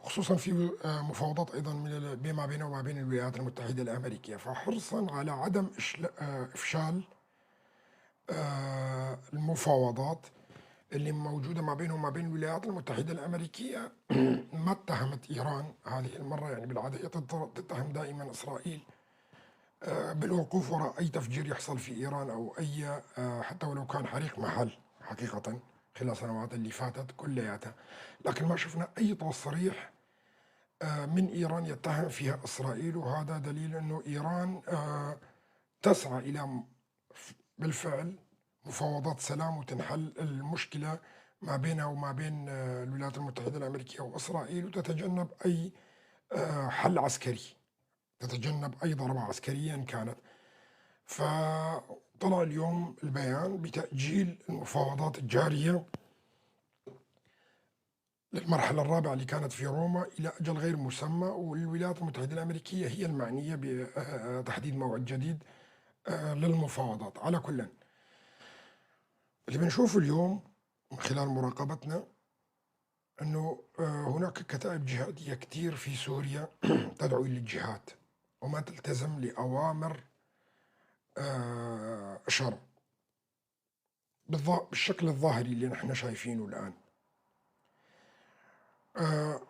خصوصا في مفاوضات أيضا بما بينه وما بين الولايات المتحدة الأمريكية. فحرصا على عدم إفشال المفاوضات اللي موجودة ما بينه وما بين الولايات المتحدة الأمريكية ما اتهمت إيران هذه المرة. يعني بالعادة هي تتهم دائما إسرائيل بالوقوف وراء أي تفجير يحصل في إيران أو أي حتى ولو كان حريق محل حقيقة خلال السنوات اللي فاتت كلياتها، لكن ما شفنا أي تصريح من إيران يتهم فيها إسرائيل، وهذا دليل أنه إيران تسعى إلى بالفعل مفاوضات سلام وتنحل المشكلة ما بينها وما بين الولايات المتحدة الأمريكية وإسرائيل، وتتجنب أي حل عسكري، تتجنب أي ضربة عسكرية إن كانت. فطلع اليوم البيان بتأجيل المفاوضات الجارية للمرحلة الرابعة اللي كانت في روما إلى أجل غير مسمى، والولايات المتحدة الأمريكية هي المعنية بتحديد موعد جديد للمفاوضات. على كل اللي بنشوفه اليوم من خلال مراقبتنا أنه هناك كتائب جهادية كتير في سوريا تدعو إلى الجهاد وما تلتزم لأوامر الشرع بالشكل الظاهري اللي نحن شايفينه الآن.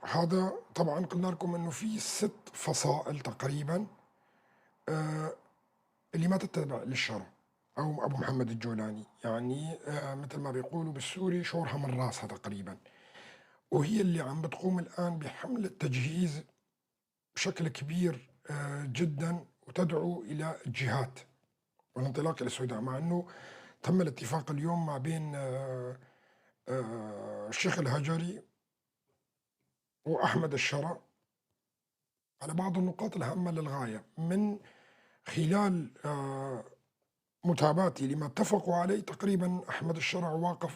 هذا طبعا قلنا لكم أنه في 6 فصائل تقريبا اللي ما تتبع للشرع أو أبو محمد الجولاني، يعني مثل ما بيقولوا بالسوري شورها من راسها تقريبا، وهي اللي عم بتقوم الآن بحملة تجهيز بشكل كبير جدا وتدعو إلى الجهاد والانطلاق إلى السويداء، مع أنه تم الاتفاق اليوم ما بين الشيخ الهجري وأحمد الشرع على بعض النقاط الهامة للغاية. من خلال متابعتي لما اتفقوا عليه تقريبا أحمد الشرع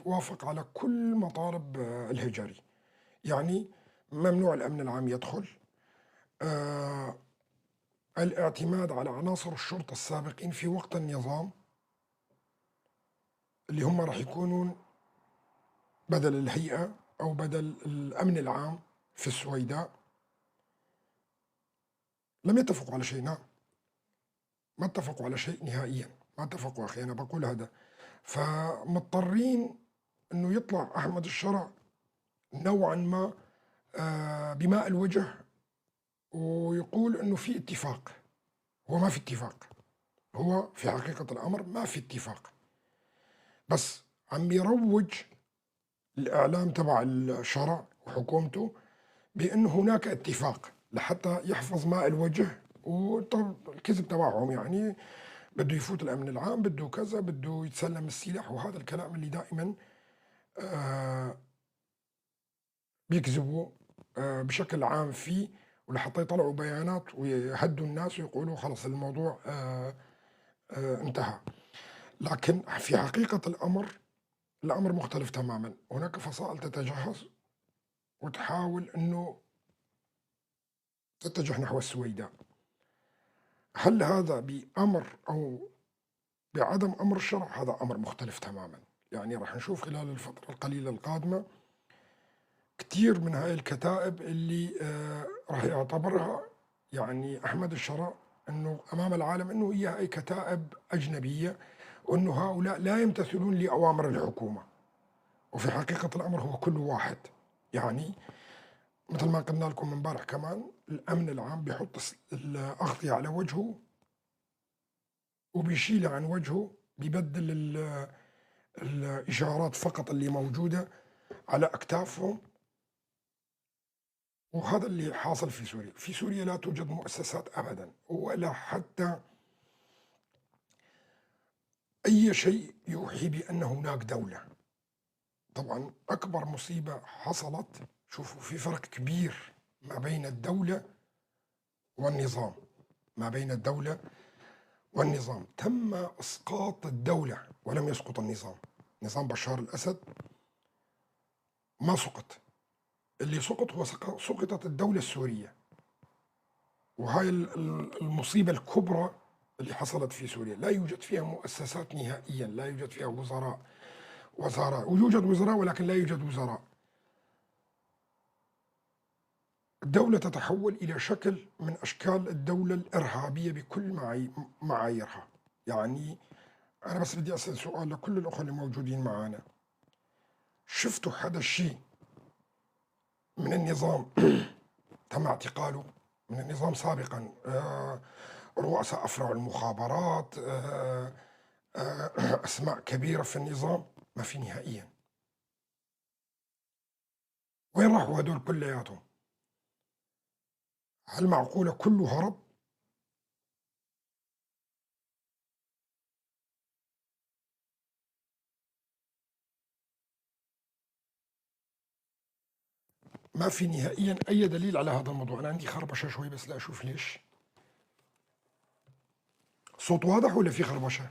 وافق على كل مطالب الهجري، يعني ممنوع الأمن العام يدخل، الاعتماد على عناصر الشرطة السابقين في وقت النظام اللي هم راح يكونون بدل الهيئة أو بدل الأمن العام في السويداء. لم يتفقوا على شيء، نعم ما اتفقوا على شيء نهائيا، ما اتفقوا أخي، أنا بقول هذا. فمضطرين أنه يطلع أحمد الشرع نوعا ما بماء الوجه ويقول أنه في اتفاق. هو ما في اتفاق، هو في حقيقة الأمر ما في اتفاق، بس عم يروج الإعلام تبع الشرع وحكومته بأنه هناك اتفاق لحتى يحفظ ماء الوجه. والكذب تبعهم يعني بده يفوت الأمن العام، بده كذا، بده يتسلم السلاح، وهذا الكلام اللي دائما بيكذبوا بشكل عام فيه، ولحتى يطلعوا بيانات ويهدوا الناس ويقولوا خلص الموضوع انتهى. لكن في حقيقة الأمر مختلف تماما. هناك فصائل تتجهز وتحاول أنه تتجه نحو السويداء. هل هذا بأمر أو بعدم أمر الشرع؟ هذا أمر مختلف تماما. يعني راح نشوف خلال الفترة القليلة القادمة كثير من هاي الكتائب اللي راح يعتبرها يعني أحمد الشرع أنه أمام العالم أنه هي هاي كتائب أجنبية، وأنه هؤلاء لا يمتثلون لأوامر الحكومة. وفي حقيقة الأمر هو كل واحد، يعني مثل ما قلنا لكم امبارح كمان الأمن العام بيحط الأغطية على وجهه وبيشيلها عن وجهه، بيبدل الإشارات فقط اللي موجودة على أكتافهم. وهذا اللي حاصل في سوريا. في سوريا لا توجد مؤسسات أبدا، ولا حتى أي شيء يوحي بأن هناك دولة. طبعا أكبر مصيبة حصلت، شوفوا في فرق كبير ما بين الدولة والنظام، ما بين الدولة والنظام. تم إسقاط الدولة ولم يسقط النظام. نظام بشار الأسد ما سقط، اللي سقط هو سقطت الدولة السورية. وهاي المصيبة الكبرى اللي حصلت في سوريا، لا يوجد فيها مؤسسات نهائيا، لا يوجد فيها وزراء، ويوجد وزراء ولكن لا يوجد وزراء. الدولة تتحول إلى شكل من أشكال الدولة الإرهابية بكل معاييرها. يعني أنا بس بدي أسأل سؤال لكل الأخوة اللي موجودين معنا، شفتوا حدا شيء من النظام تم اعتقاله من النظام سابقا؟ رؤساء أفرع المخابرات، أسماء كبيرة في النظام، ما في نهائيا. وين راحوا هدول كلياتهم؟ هل معقولة كله هرب؟ ما في نهائيا أي دليل على هذا الموضوع. أنا عندي خربشة شوي بس لا أشوف ليش. صوت واضح ولا في خربشة؟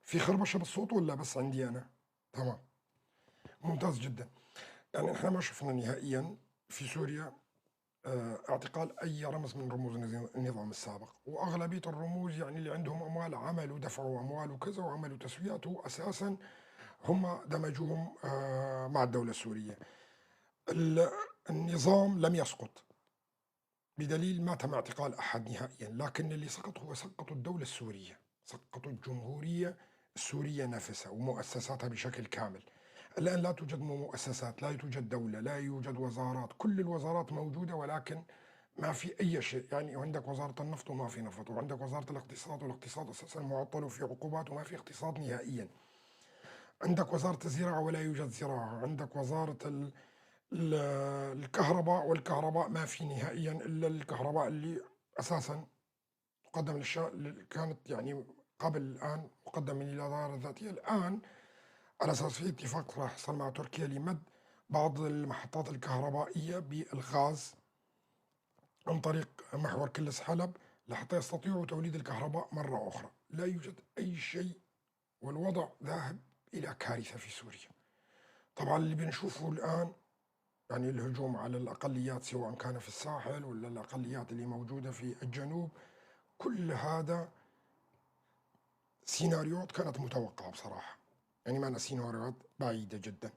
في خربشة بالصوت ولا بس عندي أنا؟ تمام، ممتاز جدا. يعني احنا ما شفنا نهائيا في سوريا اعتقال أي رمز من رموز النظام السابق، وأغلبية الرموز يعني اللي عندهم أموال عملوا دفعوا أموال وكذا وعملوا تسويات، وأساسا هم دمجوهم مع الدولة السورية. النظام لم يسقط بدليل ما تم اعتقال أحد نهائيا، لكن اللي سقط هو سقطوا الدولة السورية، سقطوا الجمهورية السورية نفسها ومؤسساتها بشكل كامل. الآن لا توجد مؤسسات، لا توجد دولة، لا يوجد وزارات، كل الوزارات موجودة ولكن ما في أي شيء. يعني عندك وزارة النفط وما في نفط، وعندك وزارة الاقتصاد والاقتصاد أساسا معطل وفي عقوبات وما في اقتصاد نهائيا. عندك وزارة الزراعة ولا يوجد زراعة، عندك وزارة الكهرباء والكهرباء ما في نهائيا إلا الكهرباء اللي أساسا تقدم كانت يعني قبل الآن مقدم من الإدارة الذاتية. الآن على أساس في اتفاق راح يحصل مع تركيا لمد بعض المحطات الكهربائية بالغاز عن طريق محور كلس حلب لحتى يستطيعوا توليد الكهرباء مرة أخرى. لا يوجد أي شيء والوضع ذاهب إلى كارثة في سوريا. طبعا اللي بنشوفه الآن يعني الهجوم على الأقليات سواء كان في الساحل ولا الأقليات اللي موجودة في الجنوب، كل هذا سيناريوهات كانت متوقعة بصراحة، يعني معنا سيناريوهات بعيدة جدا.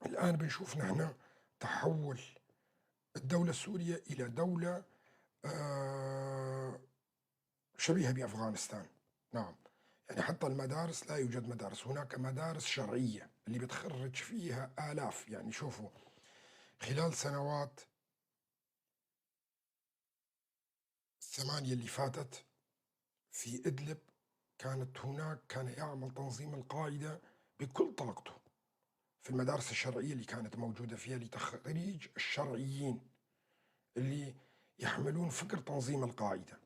الآن بنشوف نحن تحول الدولة السورية إلى دولة شبيهة بأفغانستان. نعم، يعني حتى المدارس لا يوجد مدارس، هناك مدارس شرعية اللي بتخرج فيها آلاف. يعني شوفوا خلال سنوات الثمانية اللي فاتت في إدلب كانت هناك كان يعمل تنظيم القاعدة بكل طاقته في المدارس الشرعية اللي كانت موجودة فيها لتخريج الشرعيين اللي يحملون فكر تنظيم القاعدة،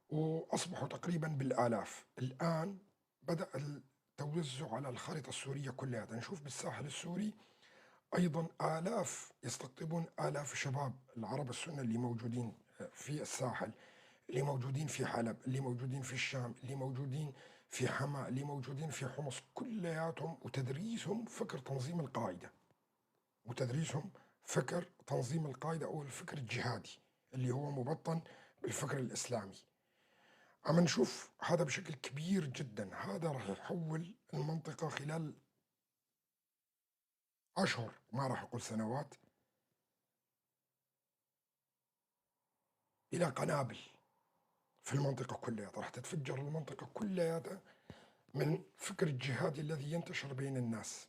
وأصبحوا تقريبا بالآلاف. الآن بدأ التوزع على الخريطة السورية كلها. نشوف بالساحل السوري أيضا آلاف يستقطبون آلاف شباب العرب السنة اللي موجودين في الساحل، اللي موجودين في حلب، اللي موجودين في الشام، اللي موجودين في حما، اللي موجودين في حمص، كلياتهم وتدريسهم فكر تنظيم القاعدة، وتدريسهم فكر تنظيم القاعدة أو الفكر الجهادي اللي هو مبطن بالفكر الإسلامي. عم نشوف هذا بشكل كبير جدا. هذا راح يحول المنطقة خلال أشهر، ما راح أقول سنوات، إلى قنابل في المنطقة كلها. راح تتفجر المنطقة كلها من فكر الجهاد الذي ينتشر بين الناس،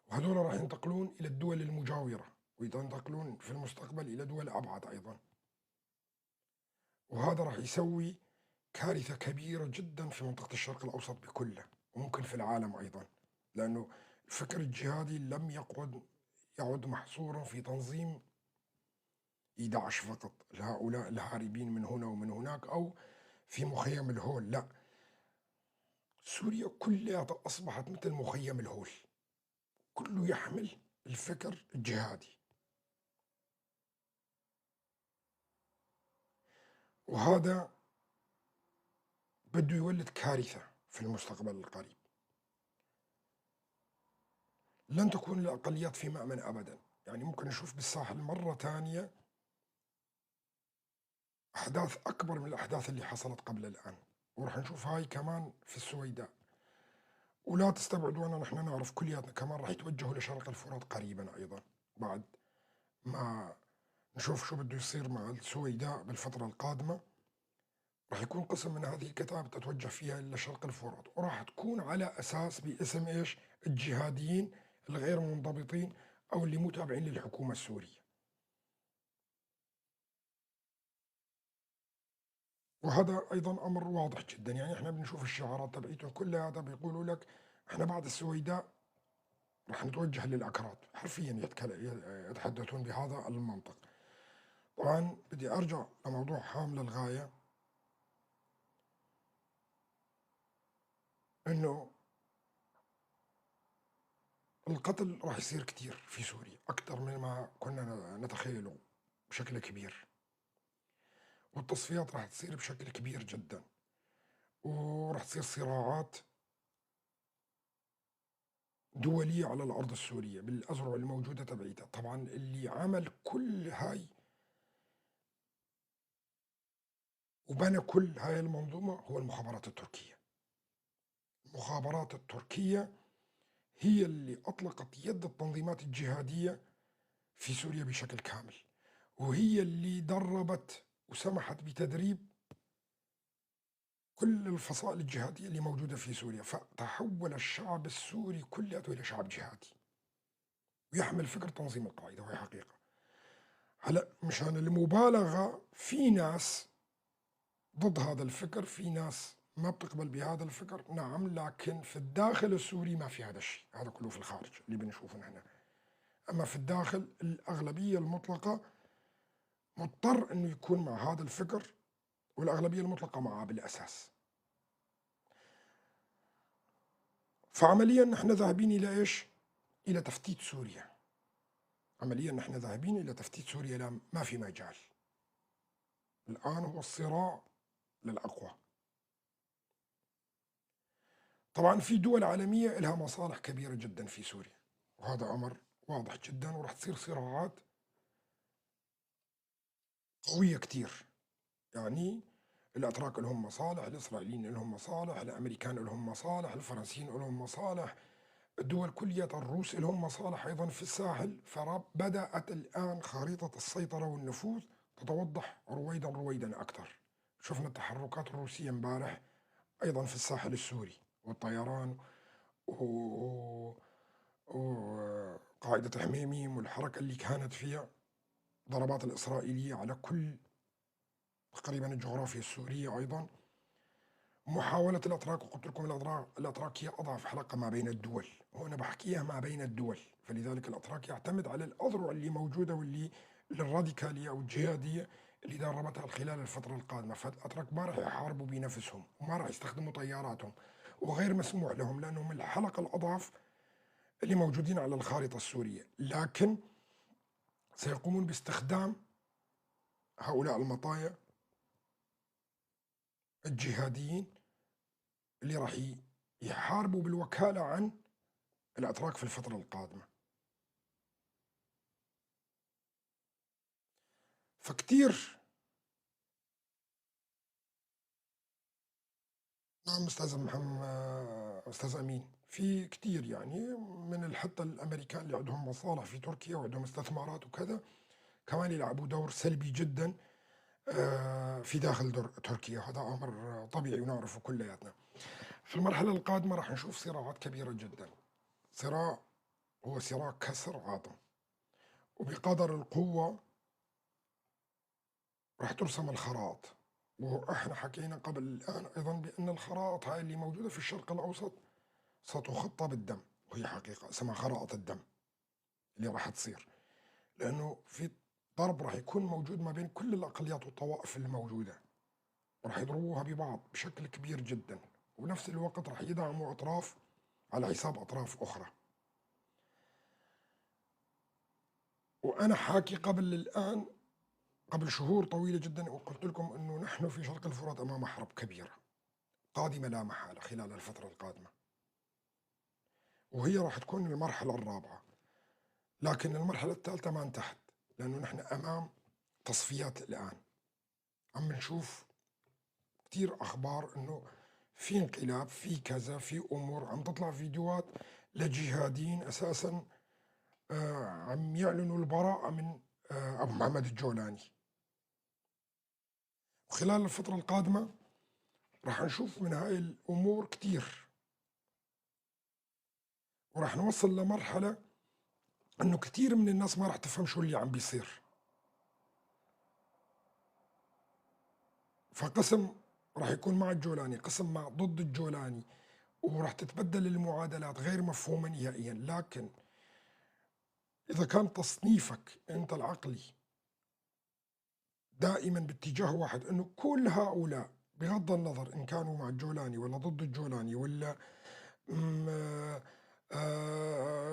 وهذول راح ينتقلون إلى الدول المجاورة، وينتقلون في المستقبل إلى دول أبعد أيضا. وهذا راح يسوي كارثة كبيرة جدا في منطقة الشرق الأوسط بكله، وممكن في العالم أيضا، لأنه الفكر الجهادي لم يعد محصورا في تنظيم 11 فقط، هؤلاء الهاربين من هنا ومن هناك أو في مخيم الهول. لا، سوريا كلها أصبحت مثل مخيم الهول، كله يحمل الفكر الجهادي. وهذا بده يولد كارثة في المستقبل القريب. لن تكون الأقليات في مأمن أبدا. يعني ممكن نشوف بالساحل مرة ثانية أحداث أكبر من الأحداث اللي حصلت قبل الآن، وراح نشوف هاي كمان في السويداء. ولا تستبعدوا أن نحن نعرف كلياتنا كمان راح يتوجهوا لشرق الفرات قريبا أيضا، بعد ما نشوف شو بده يصير مع السويداء بالفترة القادمة. راح يكون قسم من هذه الكتائب تتوجه فيها إلى شرق الفرات، وراح تكون على أساس باسم إيش؟ الجهاديين الغير منضبطين أو اللي مو تابعين للحكومة السورية. وهذا أيضا أمر واضح جدا، يعني إحنا بنشوف الشعارات تبعيتهم كلها، هذا بيقولوا لك إحنا بعد السويداء راح نتوجه للأكراد، حرفيا يتحدثون بهذا المنطق. طبعا بدي أرجع لموضوع هام للغاية، إنه القتل راح يصير كتير في سوريا أكثر مما كنا نتخيله بشكل كبير، والتصفيات راح تصير بشكل كبير جدا، وراح تصير صراعات دولية على الأرض السورية بالأذرع الموجودة تبعيتها. طبعا اللي عمل كل هاي وبنى كل هاي المنظومة هو المخابرات التركية. المخابرات التركية هي اللي أطلقت يد التنظيمات الجهادية في سوريا بشكل كامل، وهي اللي دربت وسمحت بتدريب كل الفصائل الجهادية اللي موجودة في سوريا. فتحول الشعب السوري كله إلى شعب جهادي ويحمل فكر تنظيم القاعدة، وهي حقيقة. هلأ مشان المبالغة في ناس ضد هذا الفكر، في ناس ما بتقبل بهذا الفكر، نعم، لكن في الداخل السوري ما في هذا الشيء، هذا كله في الخارج اللي بنشوفه نحن. أما في الداخل الأغلبية المطلقة مضطر أنه يكون مع هذا الفكر، والأغلبية المطلقة معه بالأساس. فعمليا نحن ذاهبين إلى إيش؟ إلى تفتيت سوريا. عمليا نحن ذاهبين إلى تفتيت سوريا، لا ما في مجال. الآن هو الصراع للأقوى. طبعا في دول عالمية لها مصالح كبيرة جدا في سوريا، وهذا أمر واضح جدا، وراح تصير صراعات قوية كتير. يعني الأتراك لهم مصالح، الإسرائيليين لهم مصالح، الأمريكان لهم مصالح، الفرنسيين لهم مصالح، الدول كلية، الروس لهم مصالح أيضا في الساحل. فبدأت الآن خريطة السيطرة والنفوذ تتوضح رويدا رويدا أكثر. شفنا التحركات الروسية امبارح أيضا في الساحل السوري، والطيران وقاعدة حميميم والحركة اللي كانت فيها ضربات الإسرائيلية على كل تقريبا الجغرافيا السورية. أيضا محاولة الأتراك، وقلت لكم الأتراك هي أضعف حلقة ما بين الدول، وأنا بحكيها ما بين الدول، فلذلك الأتراك يعتمد على الأذرع اللي موجودة واللي الراديكالية أو الجهادية اللي دربتها خلال الفترة القادمة. فالأتراك ما راح يحاربوا بنفسهم وما راح يستخدموا طياراتهم، وغير مسموح لهم لأنهم الحلقة الأضعف اللي موجودين على الخارطة السورية، لكن سيقومون باستخدام هؤلاء المطايا الجهاديين اللي راح يحاربوا بالوكالة عن الأتراك في الفترة القادمة. فكتير نعم أستاذ محمد، أستاذ أمين، في كتير يعني من حتى الأمريكان اللي عندهم مصالح في تركيا وعندهم استثمارات وكذا كمان يلعبوا دور سلبي جدا في داخل تركيا. هذا أمر طبيعي ونعرفه كلياتنا. في المرحلة القادمة راح نشوف صراعات كبيرة جدا، صراع هو صراع كسر عظم، وبقدر القوة راح ترسم الخرائط. وإحنا حكينا قبل الآن أيضا بأن الخرائط هاي اللي موجودة في الشرق الأوسط ستخطى بالدم، وهي حقيقة اسمها خرائط الدم اللي راح تصير، لأنه في ضرب راح يكون موجود ما بين كل الأقليات والطوائف الموجودة، وراح يضربوها ببعض بشكل كبير جدا، ونفس الوقت راح يدعموا أطراف على حساب أطراف أخرى. وأنا حاكي قبل الآن قبل شهور طويلة جدا وقلت لكم أنه نحن في شرق الفرات أمام حرب كبيرة قادمة لا محالة خلال الفترة القادمة، وهي راح تكون المرحلة الرابعة، لكن المرحلة الثالثة ما انتهت، لأنه نحن أمام تصفيات الآن. عم نشوف كثير أخبار أنه في انقلاب، في كذا، في أمور عم تطلع فيديوهات لجهاديين أساسا عم يعلنوا البراءة من أبو محمد الجولاني. وخلال الفترة القادمة راح نشوف من هاي الأمور كتير، وراح نوصل لمرحلة أنه كتير من الناس ما راح تفهم شو اللي عم بيصير. فقسم راح يكون مع الجولاني، قسم مع ضد الجولاني، وراح تتبدل المعادلات غير مفهومة نهائيا. لكن إذا كان تصنيفك أنت العقلي دائما باتجاه واحد، أنه كل هؤلاء بغض النظر إن كانوا مع الجولاني ولا ضد الجولاني ولا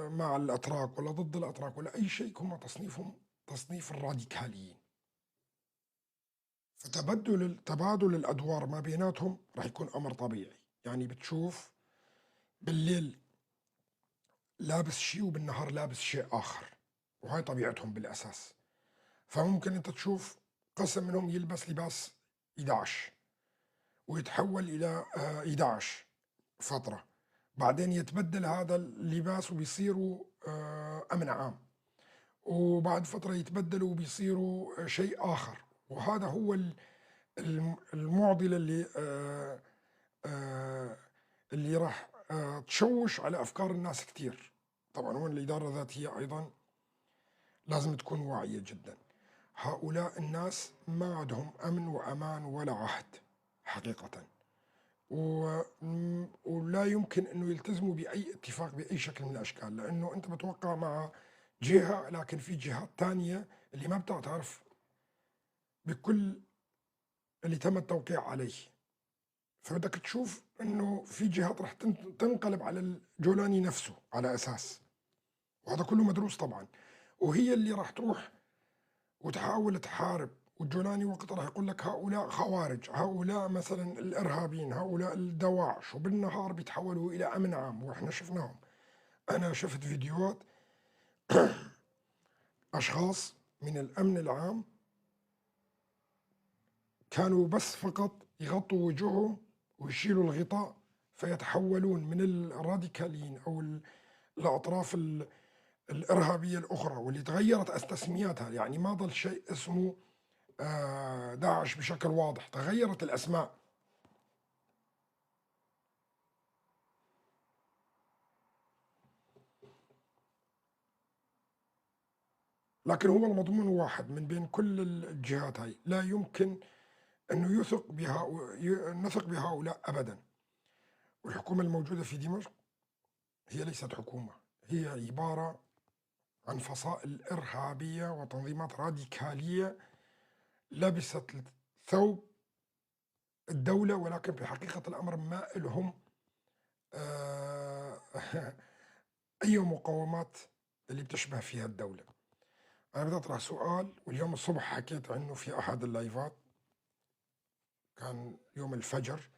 مع الأتراك ولا ضد الأتراك ولا أي شيء، هم تصنيفهم تصنيف الراديكاليين. فتبدل تبادل الأدوار ما بيناتهم راح يكون أمر طبيعي. يعني بتشوف بالليل لابس شيء وبالنهار لابس شيء آخر، وهي طبيعتهم بالأساس. فممكن أنت تشوف قسم منهم يلبس لباس 11 ويتحول إلى 11 فترة، بعدين يتبدل هذا اللباس وبيصيروا أمن عام، وبعد فترة يتبدلوا وبيصيروا شيء آخر. وهذا هو المعضلة اللي راح تشوش على أفكار الناس كتير. طبعا هون الإدارة الذاتية أيضا لازم تكون واعية جدا. هؤلاء الناس ما عندهم أمن وأمان ولا عهد حقيقة، ولا يمكن أنه يلتزموا بأي اتفاق بأي شكل من الأشكال، لأنه أنت بتوقع مع جهة لكن في جهات تانية اللي ما بتعترف بكل اللي تم التوقيع عليه. فبدك تشوف أنه في جهات راح تنقلب على الجولاني نفسه على أساس، وهذا كله مدروس طبعا، وهي اللي راح تروح وتحاول تحارب. والجولاني وقتها راح يقول لك هؤلاء خوارج، هؤلاء مثلا الإرهابيين، هؤلاء الدواعش، وبالنهار بيتحولوا إلى أمن عام، وإحنا شفناهم. أنا شفت فيديوهات أشخاص من الأمن العام كانوا بس فقط يغطوا وجوههم ويشيلوا الغطاء، فيتحولون من الراديكاليين أو الأطراف الإرهابية الأخرى واللي تغيرت تسمياتها. يعني ما ضل شيء اسمه داعش بشكل واضح، تغيرت الأسماء. لكن هو المضمون واحد من بين كل الجهات هاي، لا يمكن أنه يثق بها، نثق بهؤلاء أبدا. والحكومة الموجودة في دمشق هي ليست حكومة، هي عبارة عن فصائل إرهابية وتنظيمات راديكالية لبست ثوب الدولة، ولكن في حقيقة الأمر ما لهم أي مقومات اللي بتشبه فيها الدولة. أنا بدي أطرح سؤال، واليوم الصبح حكيت عنه في أحد اللايفات، كان يوم الفجر.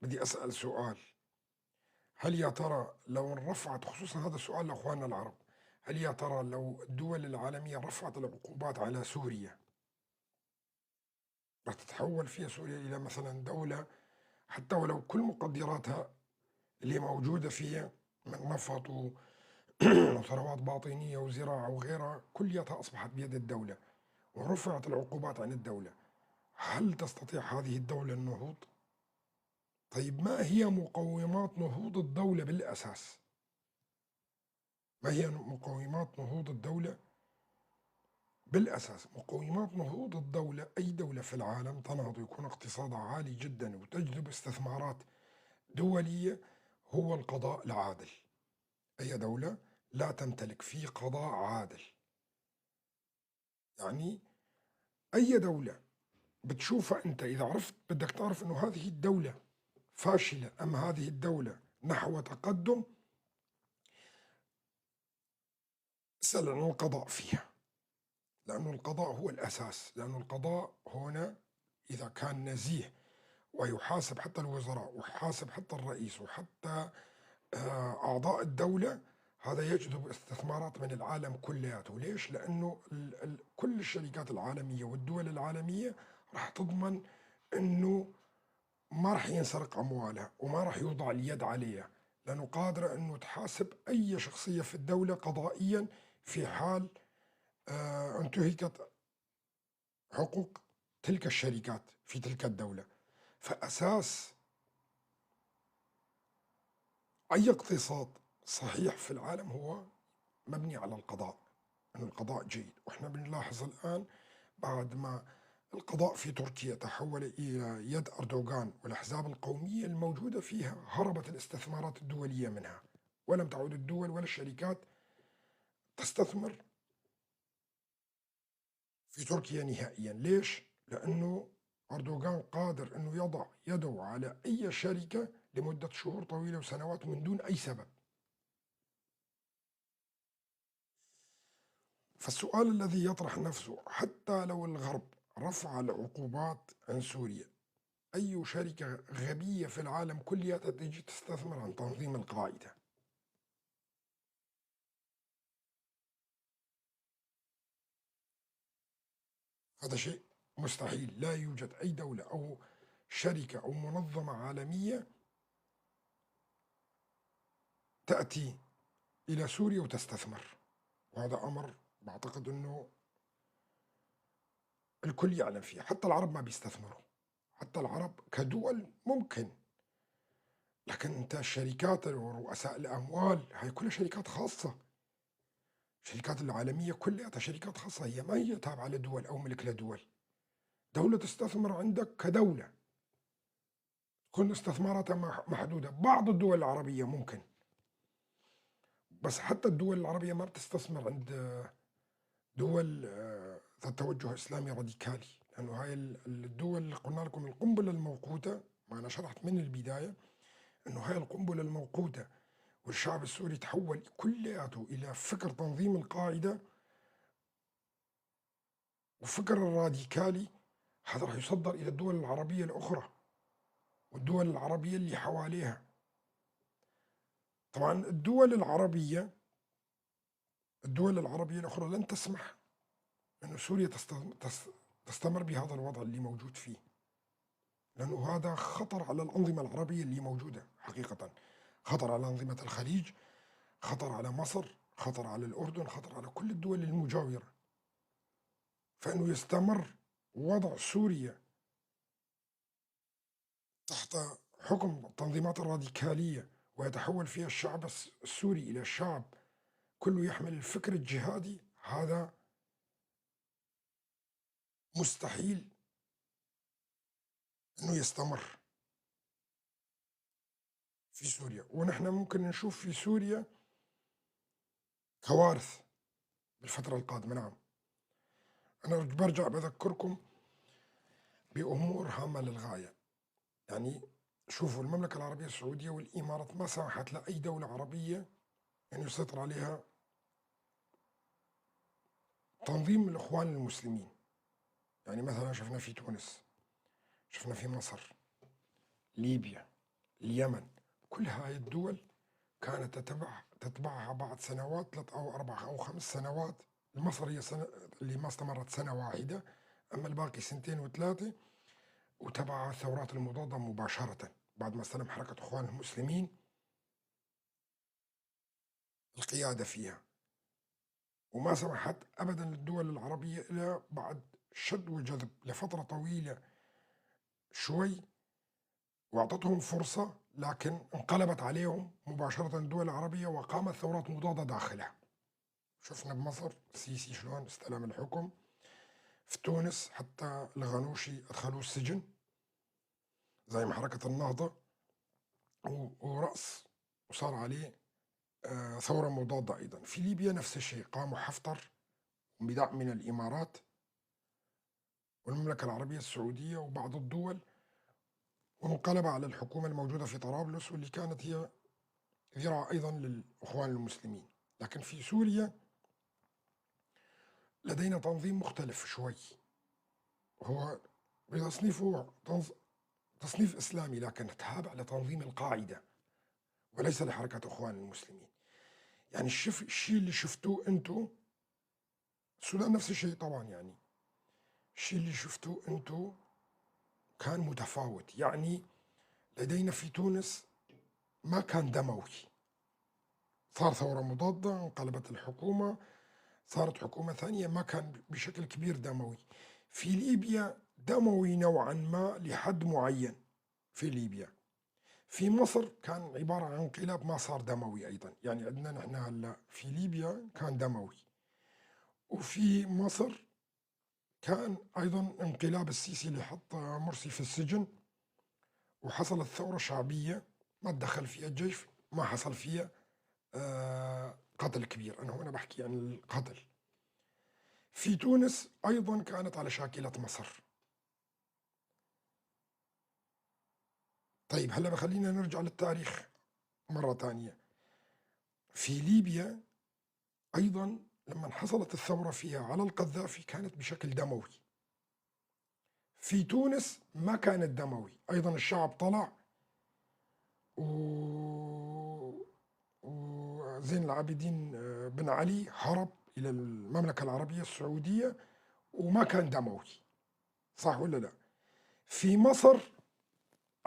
بدي أسأل سؤال: هل يا ترى لو رفعت، خصوصا هذا السؤال لأخواننا العرب، هل يا ترى لو الدول العالمية رفعت العقوبات على سوريا راح تتحول فيها سوريا إلى مثلا دولة حتى ولو كل مقدراتها اللي موجودة فيها من نفط وثروات باطنية وزراعة وغيرها كليتها أصبحت بيد الدولة ورفعت العقوبات عن الدولة، هل تستطيع هذه الدولة النهوض؟ طيب ما هي مقومات نهوض الدولة بالأساس؟ ما هي مقومات نهوض الدولة بالأساس؟ مقومات نهوض الدولة، أي دولة في العالم تنهض ويكون اقتصادها عالي جدا وتجذب استثمارات دولية، هو القضاء العادل. أي دولة لا تمتلك في قضاء عادل، يعني أي دولة بتشوفها أنت إذا عرفت بدك تعرف أنه هذه الدولة فاشلة أم هذه الدولة نحو تقدم، اسأل عن القضاء فيها، لأنه القضاء هو الأساس. لأنه القضاء هنا إذا كان نزيه ويحاسب حتى الوزراء ويحاسب حتى الرئيس وحتى أعضاء الدولة، هذا يجذب استثمارات من العالم كلياته. ليش؟ لأنه كل الشركات العالمية والدول العالمية راح تضمن أنه ما رح ينسرق أموالها وما رح يوضع اليد عليها، لأنه قادرة أنه تحاسب أي شخصية في الدولة قضائيا في حال انتهكت حقوق تلك الشركات في تلك الدولة. فأساس أي اقتصاد صحيح في العالم هو مبني على القضاء، أن القضاء جيد. وإحنا بنلاحظ الآن بعد ما القضاء في تركيا تحول إلى يد أردوغان والأحزاب القومية الموجودة فيها، هربت الاستثمارات الدولية منها، ولم تعد الدول ولا الشركات تستثمر في تركيا نهائيا. ليش؟ لأنه أردوغان قادر أنه يضع يده على أي شركة لمدة شهور طويلة وسنوات من دون أي سبب. فالسؤال الذي يطرح نفسه، حتى لو الغرب رفع العقوبات عن سوريا، أي شركة غبية في العالم كلها تجي تستثمر عن تنظيم القاعدة؟ هذا شيء مستحيل. لا يوجد أي دولة أو شركة أو منظمة عالمية تأتي إلى سوريا وتستثمر، وهذا أمر بعتقد أنه الكل يعلم فيه. حتى العرب ما بيستثمروا، حتى العرب كدول ممكن، لكن أنت الشركات ورؤساء الأموال هاي كلها شركات خاصة، الشركات العالمية كلها شركات خاصة، هي ما هي تابعة لدول أو ملك لدول. دولة تستثمر عندك كدولة تكون استثماراتها محدودة. بعض الدول العربية ممكن، بس حتى الدول العربية ما بتستثمر عند دول ذات توجه إسلامي راديكالي، لأنه هاي الدول اللي قلنا لكم القنبلة الموقوتة، ما أنا شرحت من البداية أنه هاي القنبلة الموقوتة والشعب السوري تحول كلياته إلى فكر تنظيم القاعدة وفكر الراديكالي، هذا راح يصدر إلى الدول العربية الأخرى والدول العربية اللي حواليها. طبعا الدول العربية الأخرى لن تسمح أن سوريا تستمر بهذا الوضع اللي موجود فيه، لأنه هذا خطر على الأنظمة العربية اللي موجودة حقيقة، خطر على أنظمة الخليج، خطر على مصر، خطر على الأردن، خطر على كل الدول المجاورة. فإنه يستمر وضع سوريا تحت حكم التنظيمات الراديكالية ويتحول فيها الشعب السوري إلى شعب كله يحمل الفكر الجهادي، هذا مستحيل أنه يستمر في سوريا. ونحن ممكن نشوف في سوريا كوارث بالفترة القادمة. نعم، أنا برجع بذكركم بأمور هامة للغاية. يعني شوفوا، المملكة العربية السعودية والإمارات ما سمحت لأي دولة عربية أن يسيطر عليها تنظيم الإخوان المسلمين. يعني مثلا شفنا في تونس، شفنا في مصر، ليبيا، اليمن، كل هاي الدول كانت تتبعها بعد سنوات، 3 أو 4 أو 5 سنوات. مصر هي سنة اللي ما استمرت سنة واحدة، أما الباقي 2 و3، وتبعها الثورات المضادة مباشرة بعد ما استلم حركة إخوان المسلمين القيادة فيها. وما سمحت أبدا للدول العربية إلا بعد شد وجذب لفترة طويلة شوي، وأعطتهم فرصة، لكن انقلبت عليهم مباشرة الدول العربية وقامت ثورات مضادة داخلها. شفنا بمصر السيسي شلون استلم الحكم، في تونس حتى الغنوشي أدخلوه السجن زي ما حركة النهضة ورأس وصار عليه ثورة مضادة أيضا. في ليبيا نفس الشيء، قاموا حفتر بدعم من الإمارات والمملكة العربية السعودية وبعض الدول، وانقلب على الحكومة الموجودة في طرابلس واللي كانت هي ذراع أيضا للإخوان المسلمين. لكن في سوريا لدينا تنظيم مختلف شوي، هو بتصنيفه تصنيف إسلامي، لكن تابع لتنظيم القاعدة وليس لحركة إخوان المسلمين. يعني الشيء اللي شفتوه أنتو، السودان نفس الشيء طبعا، يعني الشيء اللي شفتوه أنتو كان متفاوت. يعني لدينا في تونس ما كان دموي، صار ثورة مضادة، انقلبت الحكومة، صارت حكومة ثانية، ما كان بشكل كبير دموي. في ليبيا دموي نوعا ما لحد معين في ليبيا. في مصر كان عبارة عن انقلاب ما صار دموي أيضا، يعني عندنا نحن هلا في ليبيا كان دموي، وفي مصر كان أيضا انقلاب السيسي اللي حط مرسي في السجن، وحصلت ثورة شعبية ما تدخل فيها الجيش، ما حصل فيها قتل كبير. أنا هنا بحكي عن القتل. في تونس أيضا كانت على شاكلة مصر. طيب هلا بخلينا نرجع للتاريخ مرة ثانية. في ليبيا أيضا لما حصلت الثورة فيها على القذافي كانت بشكل دموي. في تونس ما كانت دموي، أيضا الشعب طلع وزين العابدين بن علي هرب إلى المملكة العربية السعودية وما كان دموي، صح ولا لا؟ في مصر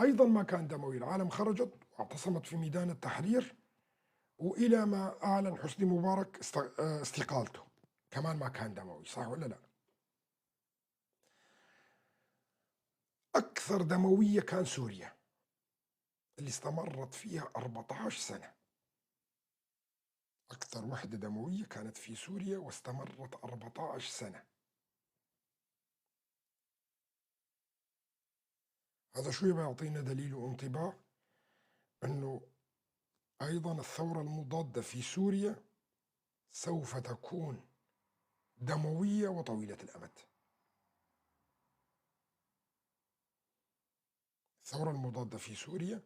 أيضا ما كان دموي، العالم خرجت واعتصمت في ميدان التحرير، وإلى ما أعلن حسني مبارك استقالته كمان ما كان دموي، صح ولا لا؟ أكثر دموية كان سوريا اللي استمرت فيها 14 سنة. أكثر وحدة دموية كانت في سوريا واستمرت 14 سنة. هذا شو بيعطينا دليل وانطباع؟ أنه أيضا الثورة المضادة في سوريا سوف تكون دموية وطويلة الأمد. الثورة المضادة في سوريا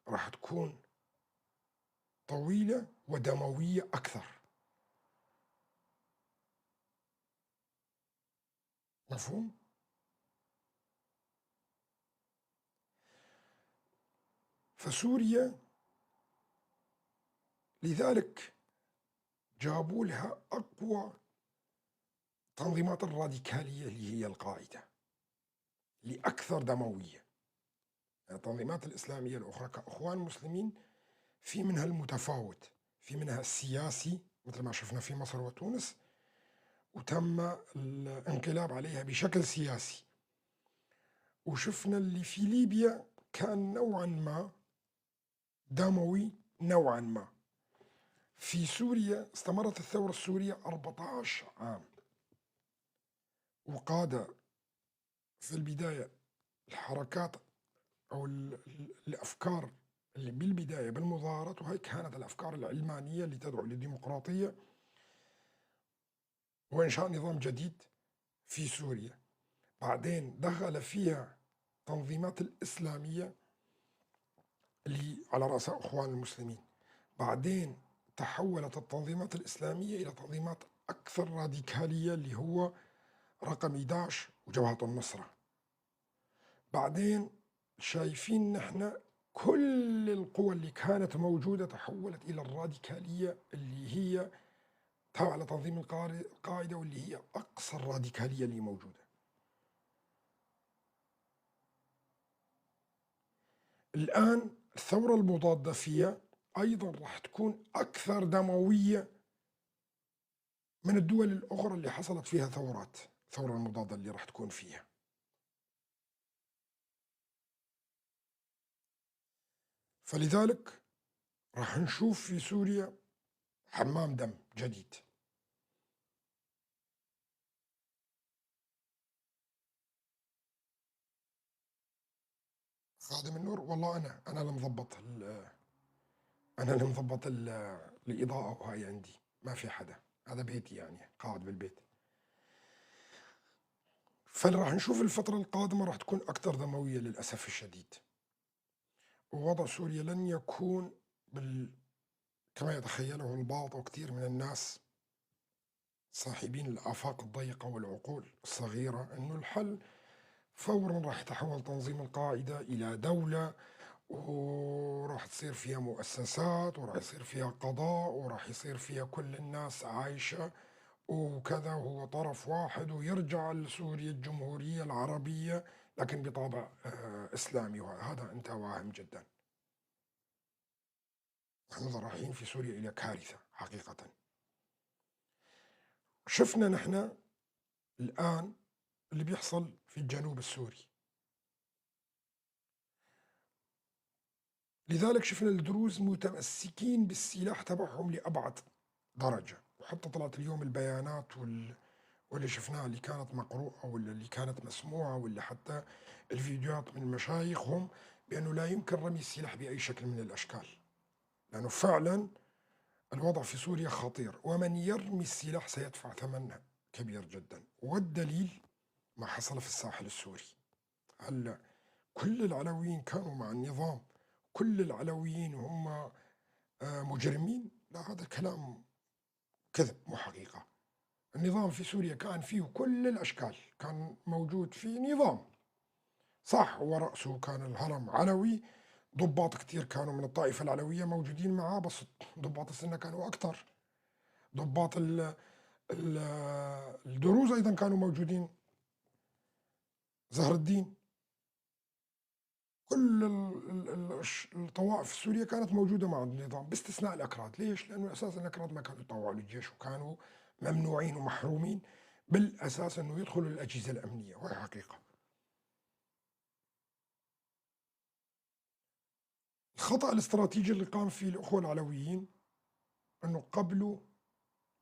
راح تكون طويلة ودموية أكثر. مفهوم؟ فسوريا لذلك جابوا لها أقوى تنظيمات الراديكالية اللي هي القاعدة، لأكثر دموية. التنظيمات الإسلامية الأخرى كأخوان مسلمين في منها المتفاوت، في منها السياسي مثل ما شفنا في مصر وتونس، وتم الانقلاب عليها بشكل سياسي. وشفنا اللي في ليبيا كان نوعا ما دموي نوعا ما. في سوريا استمرت الثورة السورية 14 عام، وقاد في البداية الحركات أو الأفكار اللي بالبداية بالمظاهرات، وهي كانت الأفكار العلمانية اللي تدعو للديمقراطية وإنشاء نظام جديد في سوريا. بعدين دخل فيها تنظيمات الإسلامية اللي على رأسها أخوان المسلمين. بعدين تحولت التنظيمات الإسلامية إلى تنظيمات أكثر راديكالية اللي هو رقم 11 وجبهة النصرة. بعدين شايفين نحن كل القوى اللي كانت موجودة تحولت إلى الراديكالية اللي هي تابعة لتنظيم القاعدة، واللي هي أقصى الراديكالية اللي موجودة. الآن الثورة المضادة فيها أيضا راح تكون أكثر دموية من الدول الأخرى اللي حصلت فيها ثورات، الثورة المضادة اللي راح تكون فيها. فلذلك راح نشوف في سوريا حمام دم جديد. خادم النور، والله أنا اللي مضبط الإضاءة، وهاي عندي ما في حدا، هذا بيتي يعني، قاعد بالبيت. فراح نشوف الفترة القادمة راح تكون أكثر دموية للأسف الشديد. ووضع سوريا لن يكون كما يتخيله البعض وكثير من الناس صاحبين الآفاق الضيقة والعقول الصغيرة، أنه الحل فورا راح يتحول تنظيم القاعدة إلى دولة، وراح تصير فيها مؤسسات، وراح يصير فيها قضاء، وراح يصير فيها كل الناس عايشة وكذا، وهو طرف واحد، ويرجع لسوريا الجمهورية العربية لكن بطابع إسلامي، وهذا أنت واهم جدا. نحن رايحين في سوريا إلى كارثة حقيقة. شفنا نحن الآن اللي بيحصل في الجنوب السوري، لذلك شفنا الدروز متمسكين بالسلاح تبعهم لأبعد درجة. وحتى طلعت اليوم البيانات واللي شفناها اللي كانت مقروءة ولا اللي كانت مسموعة ولا حتى الفيديوهات من مشايخهم بأنه لا يمكن رمي السلاح بأي شكل من الأشكال، لأنه فعلا الوضع في سوريا خطير، ومن يرمي السلاح سيدفع ثمن كبير جدا. والدليل ما حصل في الساحل السوري. هلا كل العلويين كانوا مع النظام، كل العلويين هم مجرمين؟ لا، هذا الكلام كذب مو حقيقة. النظام في سوريا كان فيه كل الأشكال، كان موجود فيه نظام صح، ورأسه كان الهرم علوي، ضباط كتير كانوا من الطائفة العلوية موجودين معاه، بس ضباط السنة كانوا أكثر، ضباط الدروز أيضا كانوا موجودين، زهر الدين، كل الطوائف السورية كانت موجودة مع النظام باستثناء الأكراد. ليش؟ لأنه أساسا الأكراد ما كانوا يطوعوا للجيش، وكانوا ممنوعين ومحرومين بالأساس أنه يدخلوا الأجهزة الأمنية، وهي حقيقة. الخطأ الاستراتيجي اللي قام فيه الأخوة العلويين أنه قبلوا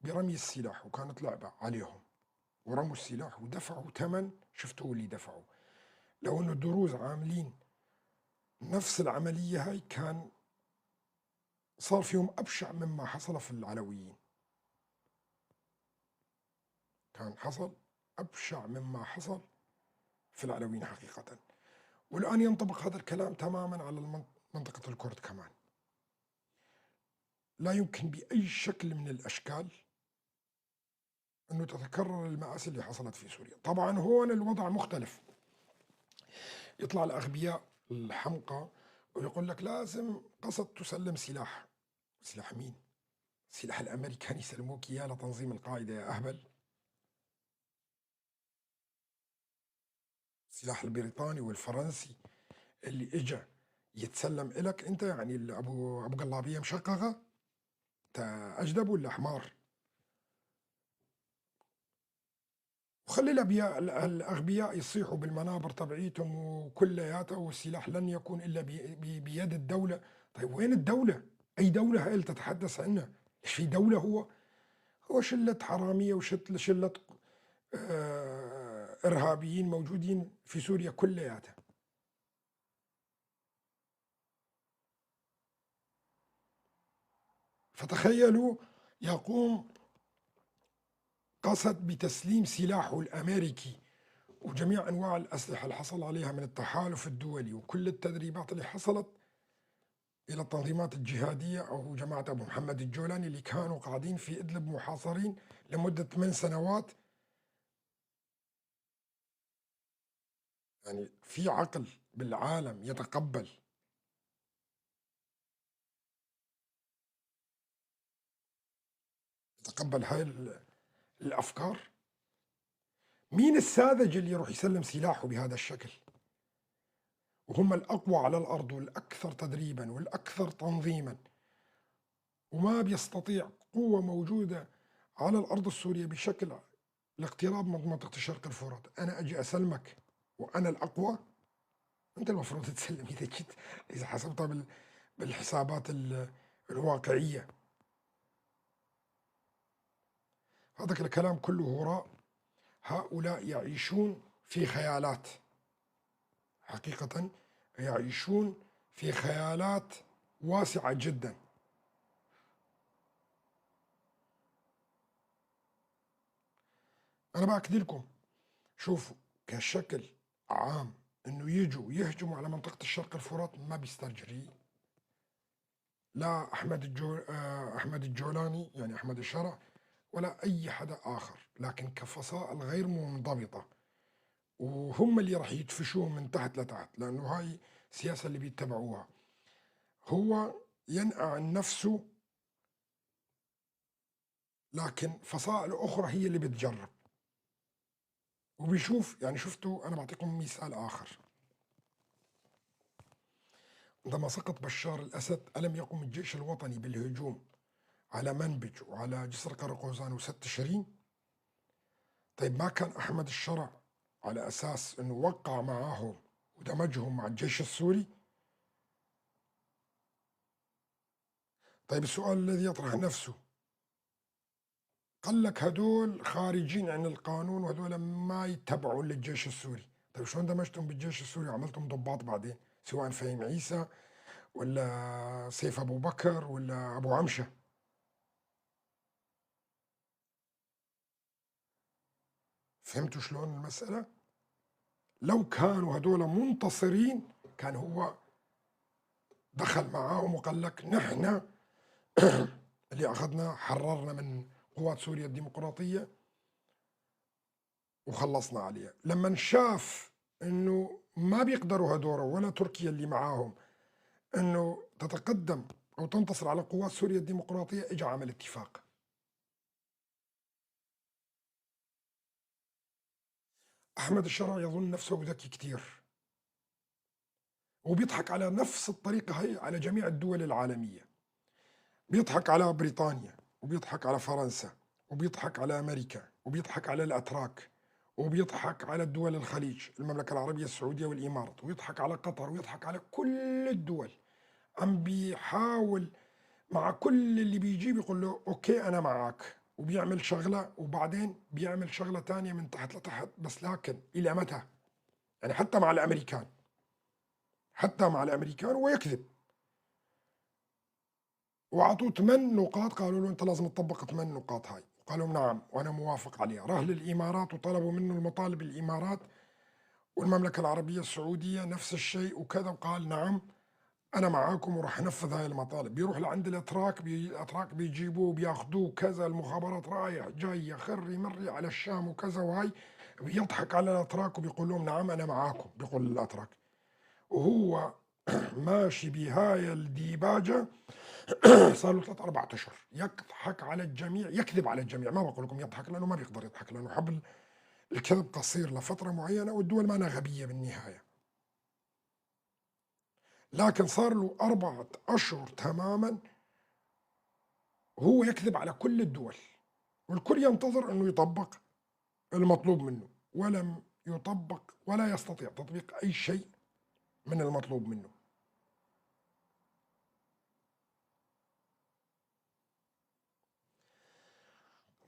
برمي السلاح، وكانت لعبة عليهم، ورموا السلاح ودفعوا ثمن، شفتوا اللي دفعوا. لو أنه الدروز عاملين نفس العملية هاي كان صار فيهم أبشع مما حصل في العلويين، كان حصل أبشع مما حصل في العلويين حقيقة. والآن ينطبق هذا الكلام تماما على منطقة الكرد كمان. لا يمكن بأي شكل من الأشكال أنه تتكرر المآسي اللي حصلت في سوريا. طبعا هون الوضع مختلف، يطلع الأغبياء الحمقى ويقول لك لازم قصد تسلم سلاح. سلاح مين؟ سلاح الأمريكان يسلموك إياه لتنظيم القاعدة يا أهبل؟ السلاح البريطاني والفرنسي اللي إجا يتسلم إلك أنت، يعني أبو قلابية مشققة، أنت أجدب ولا حمار؟ وخلي الأغبياء يصيحوا بالمنابر تبعيتهم وكلياتها، والسلاح لن يكون إلا بيد الدولة. طيب وين الدولة؟ أي دولة هاي اللي تتحدث عنها؟ إيش في دولة؟ هو شلة حرامية وشلة إرهابيين موجودين في سوريا كلياتها. فتخيلوا يقوم قصد بتسليم سلاحه الأمريكي وجميع أنواع الأسلحة اللي حصل عليها من التحالف الدولي وكل التدريبات اللي حصلت إلى التنظيمات الجهادية أو جماعة أبو محمد الجولاني اللي كانوا قاعدين في إدلب محاصرين لمدة 8 سنوات. يعني في عقل بالعالم يتقبل هاي الأفكار؟ مين الساذج اللي يروح يسلم سلاحه بهذا الشكل؟ وهم الأقوى على الأرض والأكثر تدريبا والأكثر تنظيما، وما بيستطيع قوة موجودة على الأرض السورية بشكل الاقتراب من منطقة الشرق الفرات. أنا أجي أسلمك وأنا الأقوى؟ أنت المفروض تسلم إذا جيت، إذا حسبتها بالحسابات الواقعية. هذا الكلام كله هراء. هؤلاء يعيشون في خيالات، حقيقة يعيشون في خيالات واسعة جدا. أنا بأكد لكم، شوفوا كشكل عام إنه يجوا يهجموا على منطقة الشرق الفرات ما بيسترجري لا أحمد الجولاني يعني أحمد الشرع ولا أي حدا آخر، لكن كفصائل غير منضبطة، وهم اللي راح يدفشوه من تحت لتحت، لأنه هاي السياسة اللي بيتبعوها. هو ينأى عن نفسه، لكن فصائل أخرى هي اللي بتجرب وبيشوف، يعني شفتوا، أنا بعطيكم مثال آخر. عندما سقط بشار الأسد ألم يقم الجيش الوطني بالهجوم على منبج وعلى جسر قرقوزان وسد تشرين؟ طيب ما كان أحمد الشرع على أساس أنه وقع معاهم ودمجهم مع الجيش السوري؟ طيب السؤال الذي يطرح نفسه، قال لك هدول خارجين عن القانون وهدول ما يتبعوا للجيش السوري. طيب شلون دمجتهم بالجيش السوري وعملتهم ضباط بعدين، سواء فهيم عيسى ولا سيف أبو بكر ولا أبو عمشة؟ فهمتوا شلون المسألة؟ لو كانوا هدول منتصرين كان هو دخل معاهم وقال لك نحن اللي أخذنا حررنا من قوات سوريا الديمقراطية وخلصنا عليها. لما شاف انه ما بيقدروا هدول ولا تركيا اللي معاهم انه تتقدم او تنتصر على قوات سوريا الديمقراطية، اجى عمل اتفاق. احمد الشرع يظن نفسه ذكي كتير، وبيضحك على نفس الطريقة هي على جميع الدول العالمية. بيضحك على بريطانيا، وبيضحك على فرنسا، وبيضحك على أمريكا، وبيضحك على الأتراك، وبيضحك على الدول الخليج، المملكة العربية السعودية والإمارات، ويضحك على قطر، ويضحك على كل الدول. عم بيحاول مع كل اللي بيجي بيقول له أوكي أنا معك، وبيعمل شغلة وبعدين بيعمل شغلة تانية من تحت لتحت. بس لكن إلى متى؟ يعني حتى مع الأمريكان، حتى مع الأمريكان ويكذب. وعطوه 8 نقاط، قالوا له أنت لازم تطبق 8 نقاط هاي، قالوا نعم وأنا موافق عليها. راح للإمارات وطلبوا منه المطالب، الإمارات والمملكة العربية السعودية نفس الشيء وكذا، وقال نعم أنا معاكم وراح أنفذ هاي المطالب. بيروح لعند الأتراك، الأتراك بيجيبوه بياخذوه كذا، المخابرات رايح جاي خري مري على الشام وكذا، وهاي بيضحك على الأتراك وبيقول لهم نعم أنا معاكم، بيقول للأتراك. وهو ماشي بهاي الديباجة صار له 3-4 أشهر يضحك على الجميع، يكذب على الجميع. ما بقول لكم يضحك لأنه ما بيقدر يضحك، لأنه حبل الكذب قصير لفترة معينة، والدول ما غبية بالنهاية. لكن صار له 4 أشهر تماما هو يكذب على كل الدول، والكل ينتظر أنه يطبق المطلوب منه، ولم يطبق ولا يستطيع تطبيق أي شيء من المطلوب منه.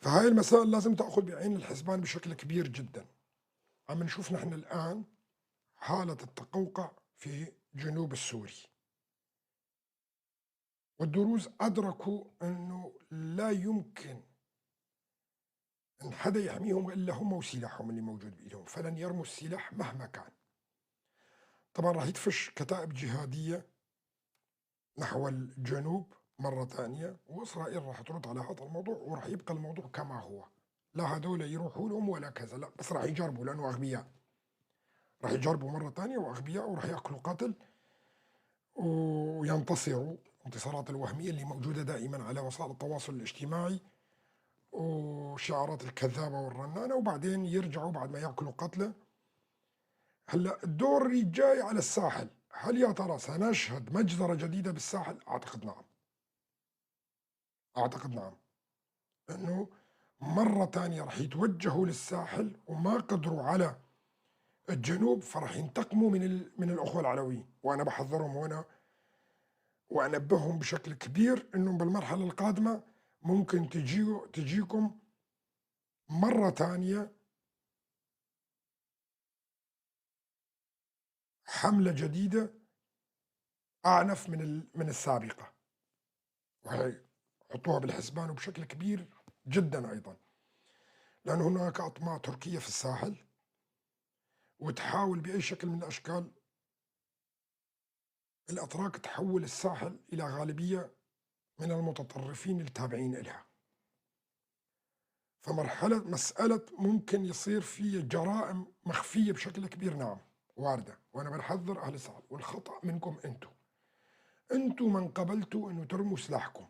فهاي المسائل لازم تأخذ بعين الحسبان بشكل كبير جدا. عم نشوف نحن الآن حالة التقوقع في جنوب السوري، والدروز أدركوا أنه لا يمكن أن حدا يحميهم إلا هم وسلاحهم اللي موجود بإيدهم، فلن يرموا السلاح مهما كان. طبعا راح يدفش كتائب جهادية نحو الجنوب مرة ثانية، وإسرائيل راح ترد على هذا الموضوع، وراح يبقى الموضوع كما هو، لا هذول يروحوا لهم ولا كذا، لا بس راح يجربوا لأنه أغبياء، راح يجربوا مرة ثانية وأغبياء، وراح يأكلوا قتل وينتصروا انتصارات الوهمية اللي موجودة دائما على وسائل التواصل الاجتماعي وشعارات الكذابة والرنانة، وبعدين يرجعوا بعد ما يأكلوا قتله. هلا الدور اللي جاي على الساحل، هل يا ترى سنشهد مجزرة جديدة بالساحل؟ أعتقد نعم، أعتقد نعم، أنه مرة ثانية رح يتوجهوا للساحل وما قدروا على الجنوب، فرح ينتقموا من الأخوة العلويين. وأنا بحذرهم هنا وأنبههم بشكل كبير أنهم بالمرحلة القادمة ممكن تجيكم مرة ثانية حملة جديدة أعنف من السابقة، وهي حطوها بالحسبان وبشكل كبير جدا أيضا، لأن هناك أطماع تركية في الساحل وتحاول بأي شكل من الأشكال الأتراك تحول الساحل إلى غالبية من المتطرفين التابعين إلها. فمرحلة مسألة ممكن يصير في جرائم مخفية بشكل كبير، نعم واردة، وأنا بنحذر أهل الساحل، والخطأ منكم أنتم، أنتم من قبلتوا أنه ترموا سلاحكم.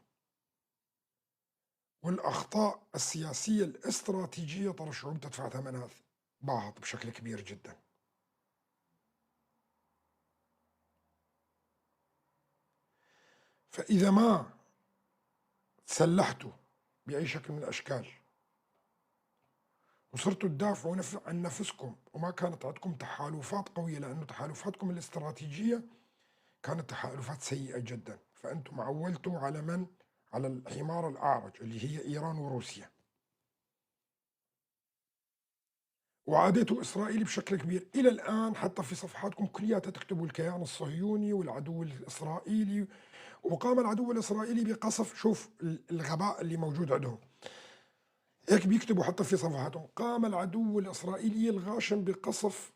والأخطاء السياسية الاستراتيجية ترى الشعوب تدفع ثمنها باهظ بشكل كبير جدا. فإذا ما تسلحتوا بأي شكل من الأشكال وصرتوا تدافعوا عن نفسكم، وما كانت عندكم تحالفات قوية، لأنه تحالفاتكم الاستراتيجية كانت تحالفات سيئة جدا، فأنتم عولتوا على من؟ على الحمار الأعرج اللي هي إيران وروسيا، وعاديتوا إسرائيل بشكل كبير إلى الآن. حتى في صفحاتكم كلياتها تكتبوا الكيان الصهيوني والعدو الإسرائيلي، وقام العدو الإسرائيلي بقصف. شوف الغباء اللي موجود عندهم، هيك بيكتبوا حتى في صفحاتهم: قام العدو الإسرائيلي الغاشم بقصف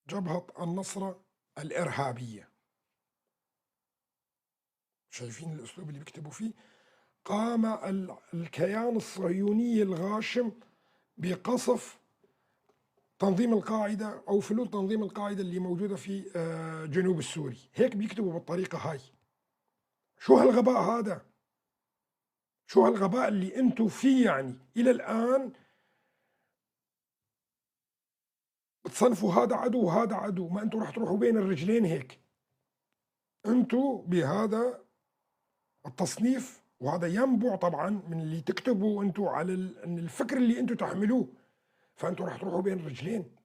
جبهة النصرة الإرهابية. شايفين الأسلوب اللي بيكتبوا فيه؟ قام الكيان الصهيوني الغاشم بقصف تنظيم القاعدة أو فلول تنظيم القاعدة اللي موجودة في جنوب السوري. هيك بيكتبوا بالطريقة هاي. شو هالغباء هذا؟ شو هالغباء اللي انتو فيه؟ يعني إلى الآن بتصنفوا هذا عدو وهذا عدو، ما انتو رح تروحوا بين الرجلين هيك. انتو بهذا التصنيف، وهذا ينبع طبعا من اللي تكتبوا انتو على الفكر اللي انتو تحملوه، فانتو رح تروحوا بين الرجلين.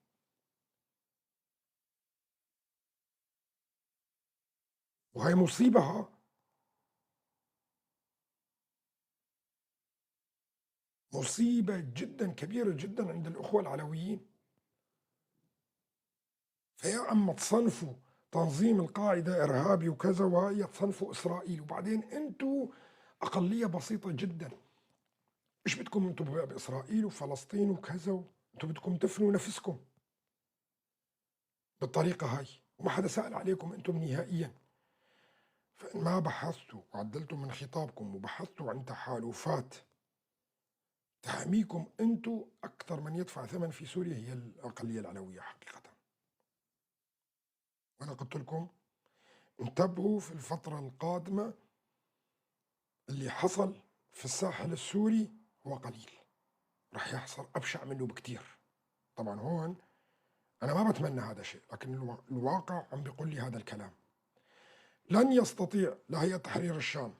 وهي مصيبة، ها مصيبة جدا كبيرة جدا عند الأخوة العلويين. فيا أما تصنفوا تنظيم القاعدة إرهابي وكذا، وهي تصنفوا إسرائيل، وبعدين أنتوا أقلية بسيطة جدا. إيش بدكم أنتوا بإسرائيل وفلسطين وكذا؟ أنتوا بدكم تفنوا نفسكم بالطريقة هاي، وما حدا سأل عليكم أنتم نهائيا. فإن ما بحثتوا وعدلتوا من خطابكم وبحثتوا عن تحالفات تحميكم أنتوا، أكثر من يدفع ثمن في سوريا هي الأقلية العلوية حقيقة. وأنا قلت لكم انتبهوا في الفترة القادمة، اللي حصل في الساحل السوري هو قليل، رح يحصل أبشع منه بكتير. طبعا هون أنا ما بتمنى هذا الشيء، لكن الواقع عم بيقول لي هذا الكلام. لن يستطيع لا هيئة تحرير الشام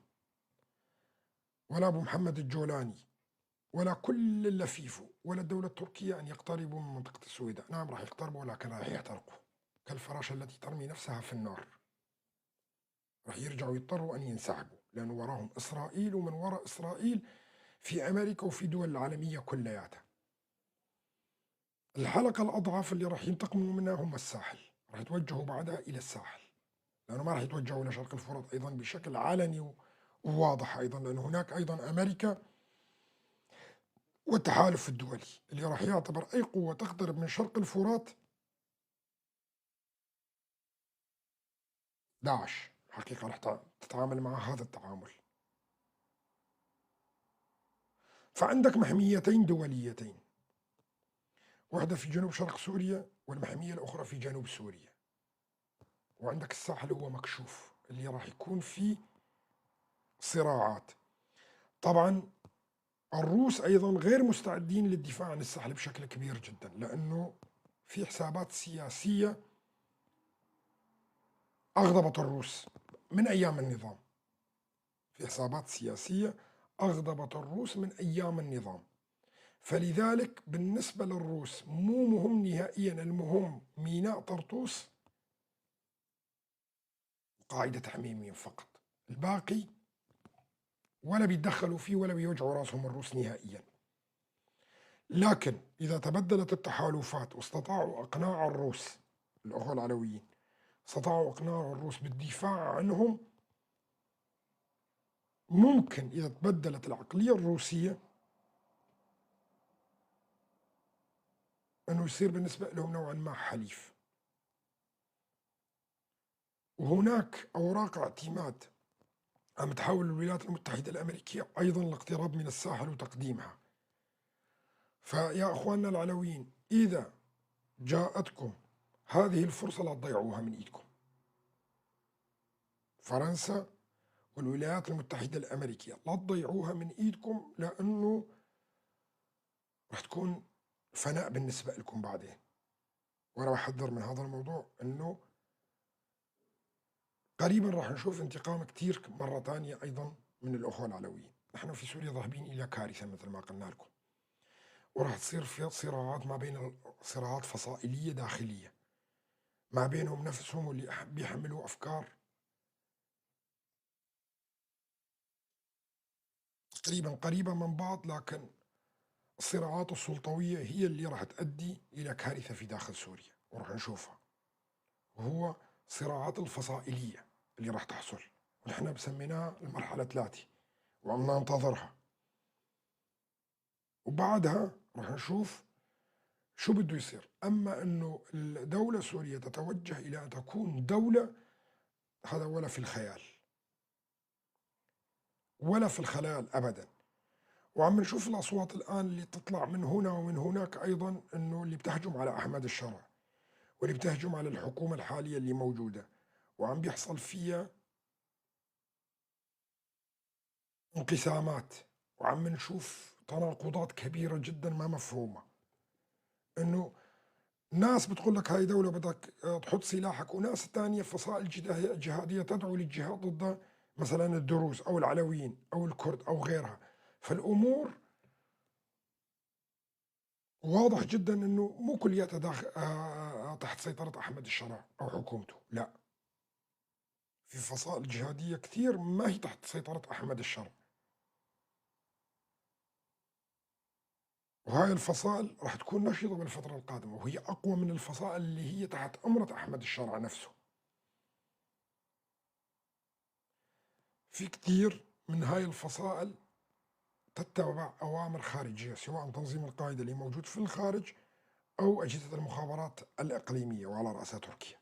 ولا أبو محمد الجولاني ولا كل اللفيفو ولا الدولة التركية أن يقتربوا من منطقة السويداء. نعم راح يقتربوا، ولكن راح يحترقوا كالفراشة التي ترمي نفسها في النار. راح يرجعوا يضطروا أن ينسحبوا، لأن وراهم إسرائيل، ومن وراء إسرائيل في أمريكا وفي دول العالمية كلياتها. الحلقة الأضعف اللي راح ينتقموا منها هم الساحل، راح يتوجهوا بعدها إلى الساحل، لأنه ما راح يتوجهوا لشرق الفرات أيضا بشكل علني وواضح أيضا، لأن هناك أيضا أمريكا والتحالف الدولي اللي راح يعتبر أي قوة تقترب من شرق الفرات داعش. حقيقة راح تتعامل مع هذا التعامل. فعندك محميتين دوليتين، واحدة في جنوب شرق سوريا والمحمية الأخرى في جنوب سوريا، وعندك الساحل هو مكشوف اللي راح يكون فيه صراعات. طبعا الروس أيضا غير مستعدين للدفاع عن الساحل بشكل كبير جدا، لأنه في حسابات سياسية أغضبت الروس من أيام النظام. في حسابات سياسية أغضبت الروس من أيام النظام، فلذلك بالنسبة للروس مو مهم نهائيا، المهم ميناء طرطوس وقاعدة حميميم فقط، الباقي ولا بيتدخلوا فيه ولا بيوجعوا راسهم الروس نهائيا. لكن إذا تبدلت التحالفات واستطاعوا إقناع الروس، الأخوة العلويين استطاعوا إقناع الروس بالدفاع عنهم، ممكن إذا تبدلت العقلية الروسية أنه يصير بالنسبة لهم نوعا ما حليف. وهناك أوراق اعتماد عم تحاول الولايات المتحدة الأمريكية أيضا الاقتراب من الساحل وتقديمها. فيا أخواننا العلويين، إذا جاءتكم هذه الفرصة لا تضيعوها من إيدكم. فرنسا والولايات المتحدة الأمريكية. لا تضيعوها من إيدكم، لأنه رح تكون فناء بالنسبة لكم بعدين. وأنا بحذر من هذا الموضوع، أنه قريبا راح نشوف انتقام كتير مرة تانية أيضا من الأخوة العلويين. نحن في سوريا ذاهبين إلى كارثة مثل ما قلنا لكم، وراح تصير في صراعات ما بين صراعات فصائلية داخلية ما بينهم نفسهم، واللي بيحملوا أفكار تقريبا قريبة من بعض، لكن الصراعات السلطوية هي اللي راح تؤدي إلى كارثة في داخل سوريا، وراح نشوفها، وهو صراعات الفصائلية اللي راح تحصل، ونحن بسميناها المرحلة 3 وعم ننتظرها. وبعدها راح نشوف شو بده يصير. أما أنه الدولة السورية تتوجه إلى أن تكون دولة، هذا ولا في الخيال، ولا في الخيال أبدا. وعم نشوف الأصوات الآن اللي تطلع من هنا ومن هناك أيضا، أنه اللي بتهجم على أحمد الشرع واللي بتهجم على الحكومة الحالية اللي موجودة، وعم بيحصل فيها انقسامات، وعم نشوف تناقضات كبيرة جدا ما مفهومة. أنه ناس بتقول لك هاي دولة بدك تحط سلاحك، وناس تانية فصائل جهادية تدعو للجهاد ضد مثلا الدروز أو العلويين أو الكرد أو غيرها. فالأمور واضح جدا أنه مو كلياتها داخل تحت سيطرة أحمد الشرع أو حكومته، لا، في فصائل جهادية كثير ما هي تحت سيطرة أحمد الشرع، وهاي الفصائل راح تكون نشطة بالفترة القادمة، وهي أقوى من الفصائل اللي هي تحت أمرة أحمد الشرع نفسه. في كثير من هاي الفصائل تتبع أوامر خارجية، سواء تنظيم القاعدة اللي موجود في الخارج أو أجهزة المخابرات الإقليمية وعلى رأسها تركيا.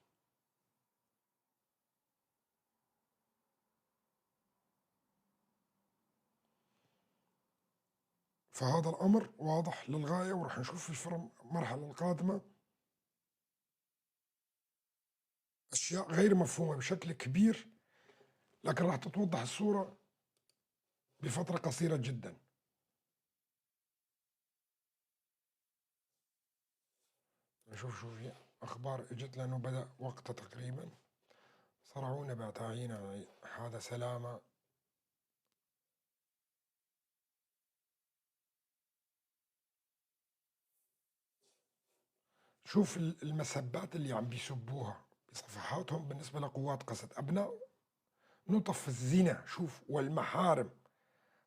فهذا الأمر واضح للغاية، وراح نشوف في المرحلة القادمة أشياء غير مفهومة بشكل كبير، لكن راح تتوضح الصورة بفترة قصيرة جدا. نشوف شو في أخبار إجت، لأنه بدأ وقتها تقريبا. صرعونا بعتعينا هذا سلامة. شوف المسبات اللي عم بيسبوها بصفحاتهم بالنسبة لقوات قسد، أبناء نطف الزنا، شوف، والمحارم،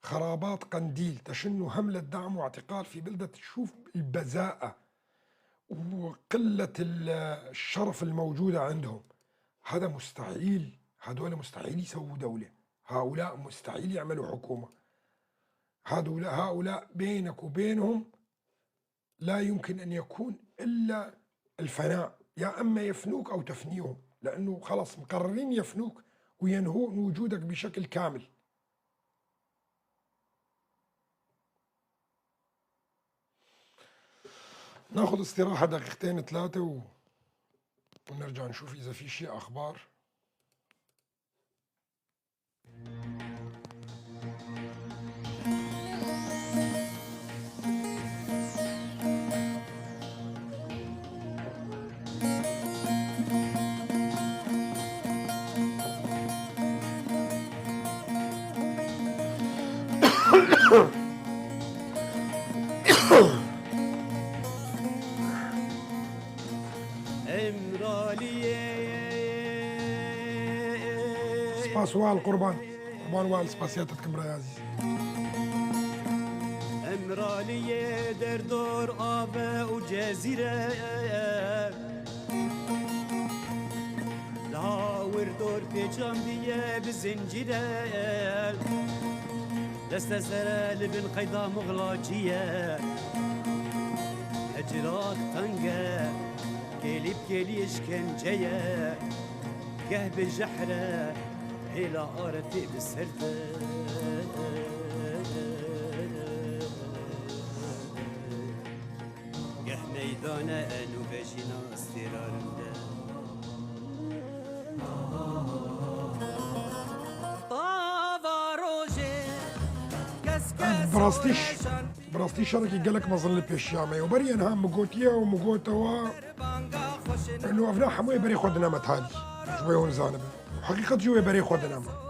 خرابات قنديل، تشن هملة دعم واعتقال في بلدة. شوف البذاءة وقلة الشرف الموجودة عندهم. هذا مستحيل، هذول مستحيل يسووا دولة، هؤلاء مستحيل يعملوا حكومة، هؤلاء بينك وبينهم لا يمكن أن يكون إلا الفناء، يا أما يفنوك أو تفنيهم، لأنه خلاص مقررين يفنوك وينهون وجودك بشكل كامل. ناخذ استراحة دقيقتين ثلاثة ونرجع نشوف إذا في شيء أخبار. سباس وال قربان قربان وال سباسياتك كبرى يا عزيز. امرالية در دور آبه و جزیره لاور دور پیچان دیه بزنجیره دست سر لبن قیدا مغلاجیه هجرات تنگه کلی بکلی اشکنجه گه بجحره هلا آرتي بالسرده گه میدانه انو بجینا استرارنده براستي شركي قالك مظل بيشامي وبري انها مقوتيا ومقوتوا انه افنا حموي بري خدنا متالي شوي هون زانب. وحقيقة جوي بري خدنا ما.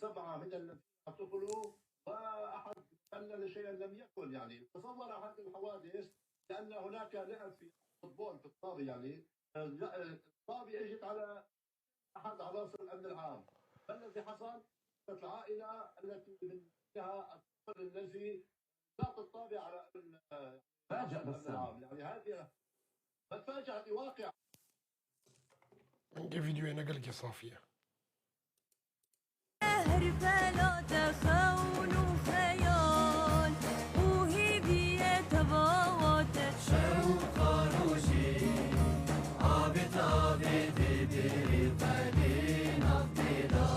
7 من الذين اعتقلوا وأحد قلل شيئا لم يكن، يعني تصور أحد الحوادث لأن هناك لعب في فوتبول في الطابي، يعني الطابي اجت على أحد عناصر الأمن العام. ما الذي حصل؟ العائلة التي منها الطفل الذي ذات الطابي على الأمن العام، يعني هذه ما تفاجأت بواقع. عندي فيديو أنا قال لك صافية. فلا تخون خيال وهي تباوت شوق روجي عابد عابد برقالين أفضلا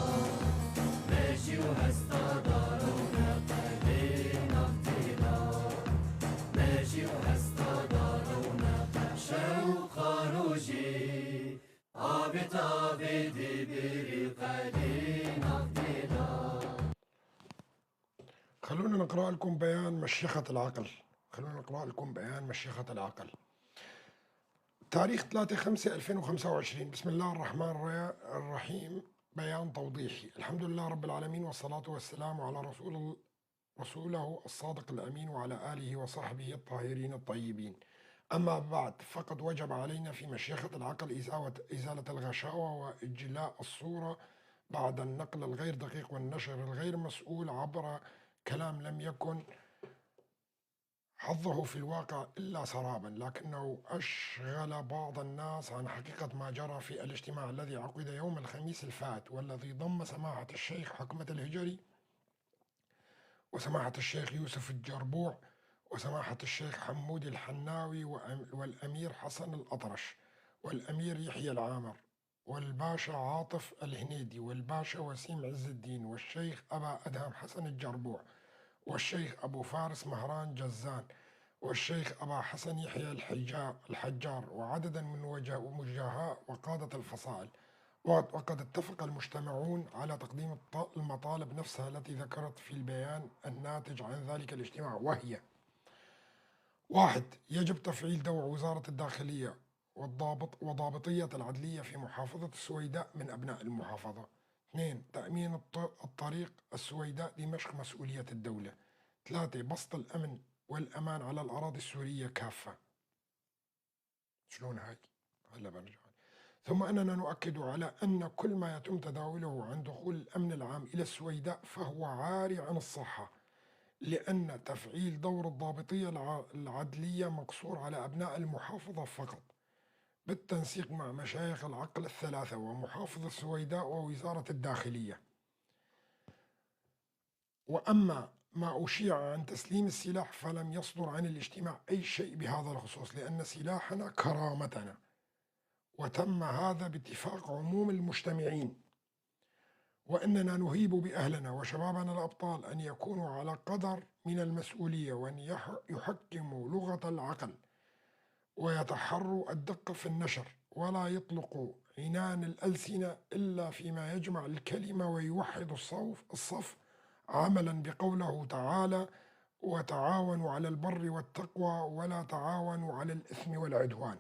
ماشي وهستدار ونقلين أفضلا ماشي وهستدار ونقل شوق روجي عابد عابد برقالين. خلونا نقرأ لكم بيان مشيخة العقل. خلونا نقرأ لكم بيان مشيخة العقل. تاريخ 3/5/2025. بسم الله الرحمن الرحيم. بيان توضيحي. الحمد لله رب العالمين، والصلاة والسلام على رسوله الصادق الأمين وعلى آله وصحبه الطاهرين الطيبين. أما بعد، فقد وجب علينا في مشيخة العقل إزالة الغشاوة وإجلاء الصورة بعد النقل الغير دقيق والنشر الغير مسؤول عبر كلام لم يكن حظه في الواقع إلا سرابا، لكنه أشغل بعض الناس عن حقيقة ما جرى في الاجتماع الذي عقد يوم الخميس الفات، والذي ضم سماحة الشيخ حكمة الهجري وسماحة الشيخ يوسف الجربوع وسماحة الشيخ حمود الحناوي والأمير حسن الأطرش والأمير يحيى العامر والباشا عاطف الهنيدي والباشا وسيم عز الدين والشيخ أبا أدهم حسن الجربوع والشيخ أبو فارس مهران جزان والشيخ أبا حسن يحيى الحجار وعددا من وجهاء وقادة الفصائل. وقد اتفق المجتمعون على تقديم المطالب نفسها التي ذكرت في البيان الناتج عن ذلك الاجتماع، وهي: 1. يجب تفعيل دور وزارة الداخلية وضابطية العدلية في محافظة السويداء من أبناء المحافظة. 2. تأمين الطريق السويداء دمشق مسؤولية الدولة. 3. بسط الأمن والأمان على الأراضي السورية كافة. شلون هاي؟ هلا برجع. ثم أننا نؤكد على أن كل ما يتم تداوله عن دخول الأمن العام إلى السويداء فهو عاري عن الصحة، لأن تفعيل دور الضابطية العدلية مقصور على أبناء المحافظة فقط، بالتنسيق مع مشايخ العقل الثلاثة ومحافظ السويداء ووزارة الداخلية. وأما ما أشيع عن تسليم السلاح فلم يصدر عن الاجتماع أي شيء بهذا الخصوص، لأن سلاحنا كرامتنا، وتم هذا باتفاق عموم المجتمعين. وإننا نهيب بأهلنا وشبابنا الأبطال أن يكونوا على قدر من المسؤولية، وأن يحكموا لغة العقل ويتحروا الدقة في النشر، ولا يطلقوا عنان الألسنة إلا فيما يجمع الكلمة ويوحد الصف، عملا بقوله تعالى: وتعاونوا على البر والتقوى ولا تعاونوا على الإثم والعدوان.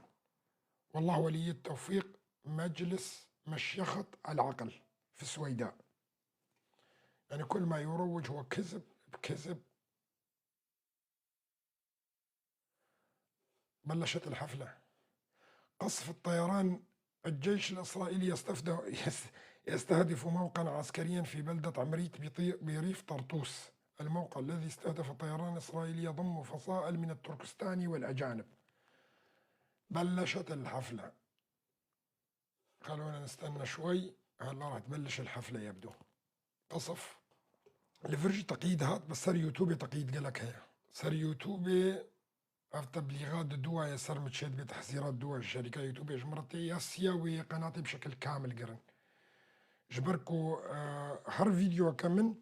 والله ولي التوفيق. مجلس مشيخة العقل في السويداء. يعني كل ما يروج هو كذب بكذب. بلشت الحفلة. قصف الطيران الجيش الإسرائيلي يستهدف موقعا عسكريا في بلدة عمريت بريف طرطوس. الموقع الذي استهدف الطيران الإسرائيلي يضم فصائل من التركستاني والأجانب. بلشت الحفلة. خلونا نستنى شوي، هلا راح تبلش الحفلة يبدو. قصف الفرج تقييد هات، بس صار يوتيوب تقييد قالك هي صار يوتيوب تبليغات دوا يا صار متشد بتحذيرات دوا الشركة يوتيوب جمرتي يا سياوي قناتي بشكل كامل قرن جبركو هر فيديو كمن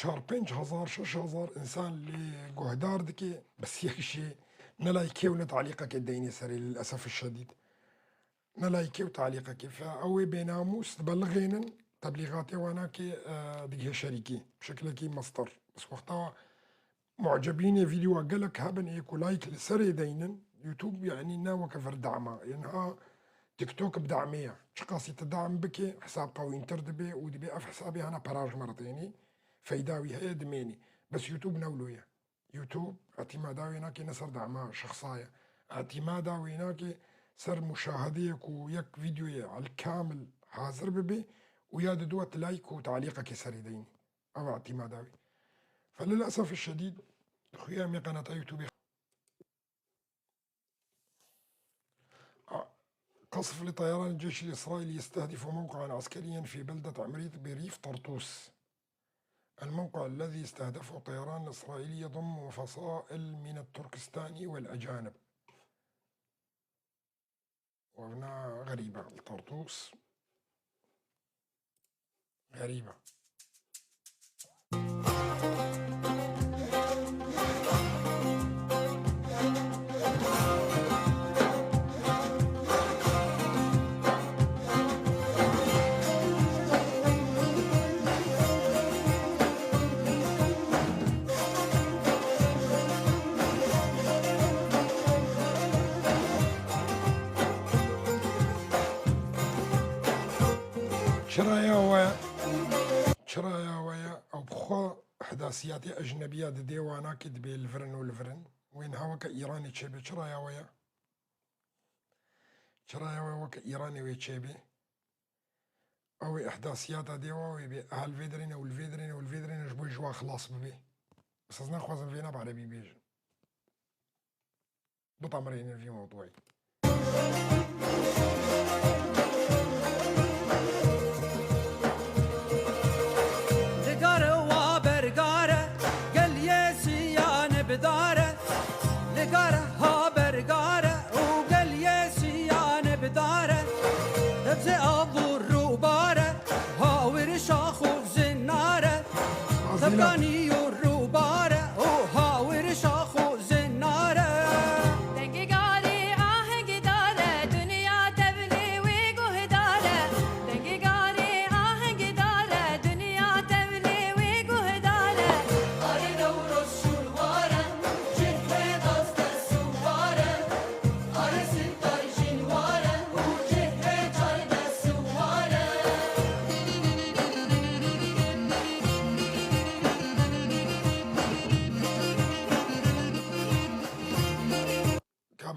4 5000 6000 انسان اللي قهدار دكي، بس يكشي نلايكي ونتعليقك الديني سري للاسف الشديد نلايكي وتعليقك فأوي بناموس تبلغينن تبليغاتي وانا كي ديك شريكي بشكل كي مصدر بس وقتها معجبين فيديو قالك هابن ايكو لايك لسري دينن يوتيوب يعني ناوى كفر دعمه يعني تيك توك بدعمية شقاسي تدعم بك حساب قوي انتر ودبي اف حسابي انا براج مرتيني فايداوي هي دميني بس يوتيوب نولويا يوتيوب اعتماداوي هناك نصر دعمها شخصايا اعتماداوي هناك سر مشاهديك ويك فيديو على الكامل حاضر ببي ويا دوت لايك وتعليقك يسري ديني او اعتماداوي. فللاسف الشديد خيامي قناة يوتيوب قصف لطيران الجيش الإسرائيلي يستهدف موقعا عسكريا في بلدة عمريت بريف طرطوس. الموقع الذي استهدفه الطيران الإسرائيلي يضم فصائل من التركستاني والأجانب. وهنا غريبة الطرطوس غريبة. شرايا ويا أو بخوا إحداثيات أجنبية ديوانا كد الفرن والفرن وين هوا كإيراني تشبي شرايا ويا شرايا ويا كإيراني ويتشبي أو إحداثيات ديوا ويبي أهل فيدرين والفيدرين والفيدرين جبوا جوا خلاص ببي بس أنا خوازن فينا بعربي بيج بطمرين في موضوعي.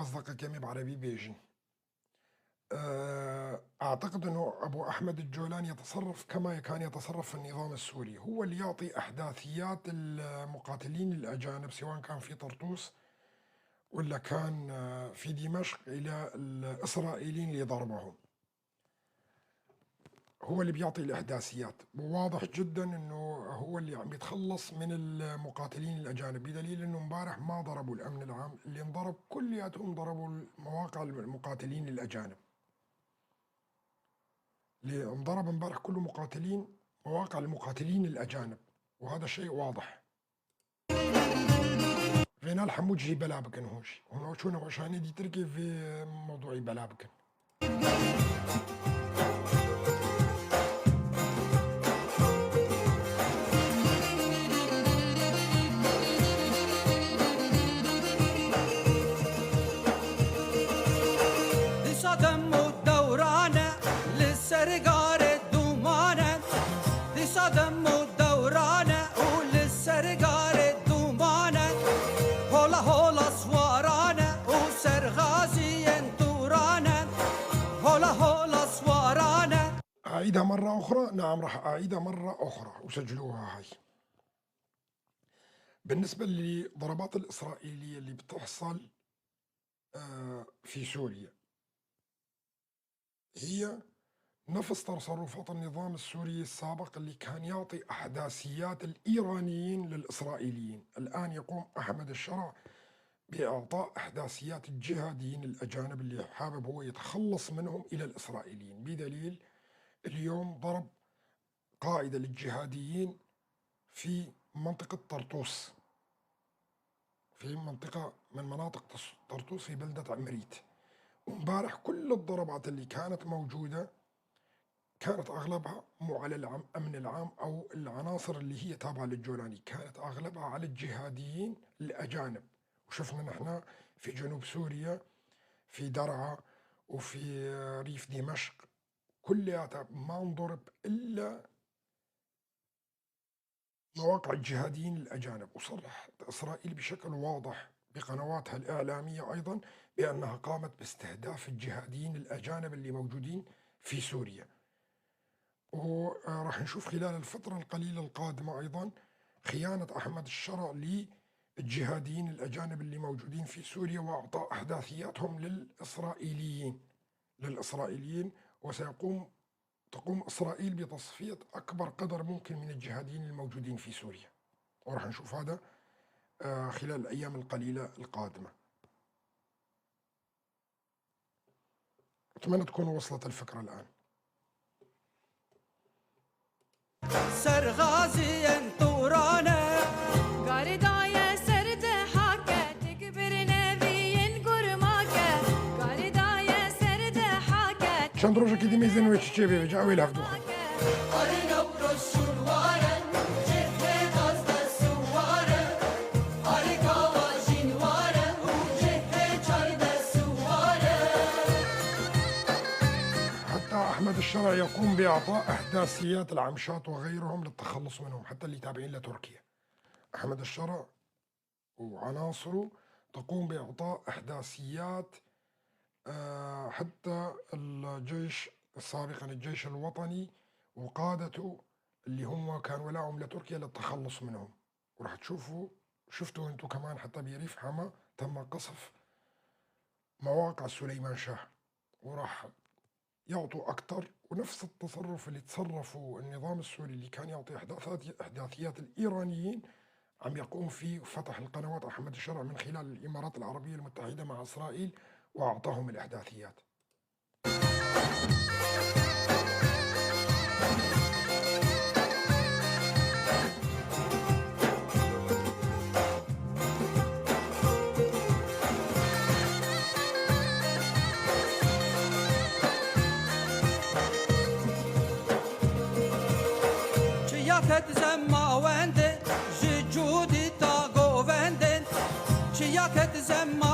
بس دقيقة كلمة بعربي بيجن. أعتقد أنه أبو أحمد الجولاني يتصرف كما كان يتصرف في النظام السوري، هو اللي يعطي أحداثيات المقاتلين الأجانب سواء كان في طرطوس ولا كان في دمشق إلى الإسرائيليين اللي ضربهم. هو اللي بيعطي الإحداثيات، وواضح جدا أنه هو اللي عم يتخلص من المقاتلين الأجانب، بدليل أنه امبارح ما ضربوا الأمن العام، اللي انضرب كلياتهم ضربوا مواقع المقاتلين الأجانب. اللي انضرب امبارح كله مقاتلين، مواقع المقاتلين الأجانب، وهذا شيء واضح. فينا الحمود جي بلابكن هوش هنا شو عشان دي تركي في موضوع بلابكن. صدم الدورانة للسرقار الدومانة، دي صدم الدورانة وللسرقار الدومانة، هولا هولا سوارانة وسرغازي انتورانة، هولا هولا سوارانة. أعيدها مرة أخرى؟ نعم راح أعيدها مرة أخرى وسجلوها هاي. بالنسبة للضربات الإسرائيلية اللي بتحصل في سوريا، هي نفس تصرفات النظام السوري السابق اللي كان يعطي أحداثيات الإيرانيين للإسرائيليين. الآن يقوم أحمد الشرع بإعطاء أحداثيات الجهاديين الأجانب اللي حابب هو يتخلص منهم إلى الإسرائيليين، بدليل اليوم ضرب قاعدة للجهاديين في منطقة طرطوس، في منطقة من مناطق طرطوس في بلدة عمريت. وامبارح كل الضربات اللي كانت موجودة كانت أغلبها مو على الأمن العام أو العناصر اللي هي تابعة للجولاني، كانت أغلبها على الجهاديين الأجانب. وشفنا نحن في جنوب سوريا في درعا وفي ريف دمشق كلها ما انضرب إلا مواقع الجهاديين الأجانب. وصرح إسرائيل بشكل واضح بقنواتها الإعلامية أيضا بأنها قامت باستهداف الجهاديين الأجانب اللي موجودين في سوريا. وراح نشوف خلال الفترة القليلة القادمة أيضا خيانة أحمد الشرع للجهاديين الأجانب اللي موجودين في سوريا وإعطاء أحداثياتهم للإسرائيليين، وسيقوم تقوم إسرائيل بتصفية أكبر قدر ممكن من الجهاديين الموجودين في سوريا، وراح نشوف هذا خلال الأيام القليلة القادمة. أتمنى تكون وصلت الفكرة الآن. سرغازي انتورانا قاردايا سرد حاكا تكبر نبي قرماكا، قاردايا سرد حاكا چند روجا كده ميزان ويتشي بيجا أويل هفدوخ. حتى أحمد الشرع يقوم بإعطاء إحداثيات العمشات وغيرهم للتخلص منهم، حتى اللي تابعين لتركيا. أحمد الشرع وعناصره تقوم بإعطاء إحداثيات حتى الجيش سابقا الجيش الوطني وقادته اللي هم كان ولاهم لتركيا للتخلص منهم. وراح تشوفوا، شفتوا انتم كمان حتى بريف حما تم قصف مواقع سليمان شاه، وراح يعطوا أكثر. ونفس التصرف اللي تصرفوا النظام السوري اللي كان يعطي إحداثيات الإيرانيين عم يقوم فيه فتح القنوات أحمد الشرع من خلال الإمارات العربية المتحدة مع إسرائيل وأعطاهم الإحداثيات. چیاکت زماوند جودی تا گووندن، چیاکت زماوند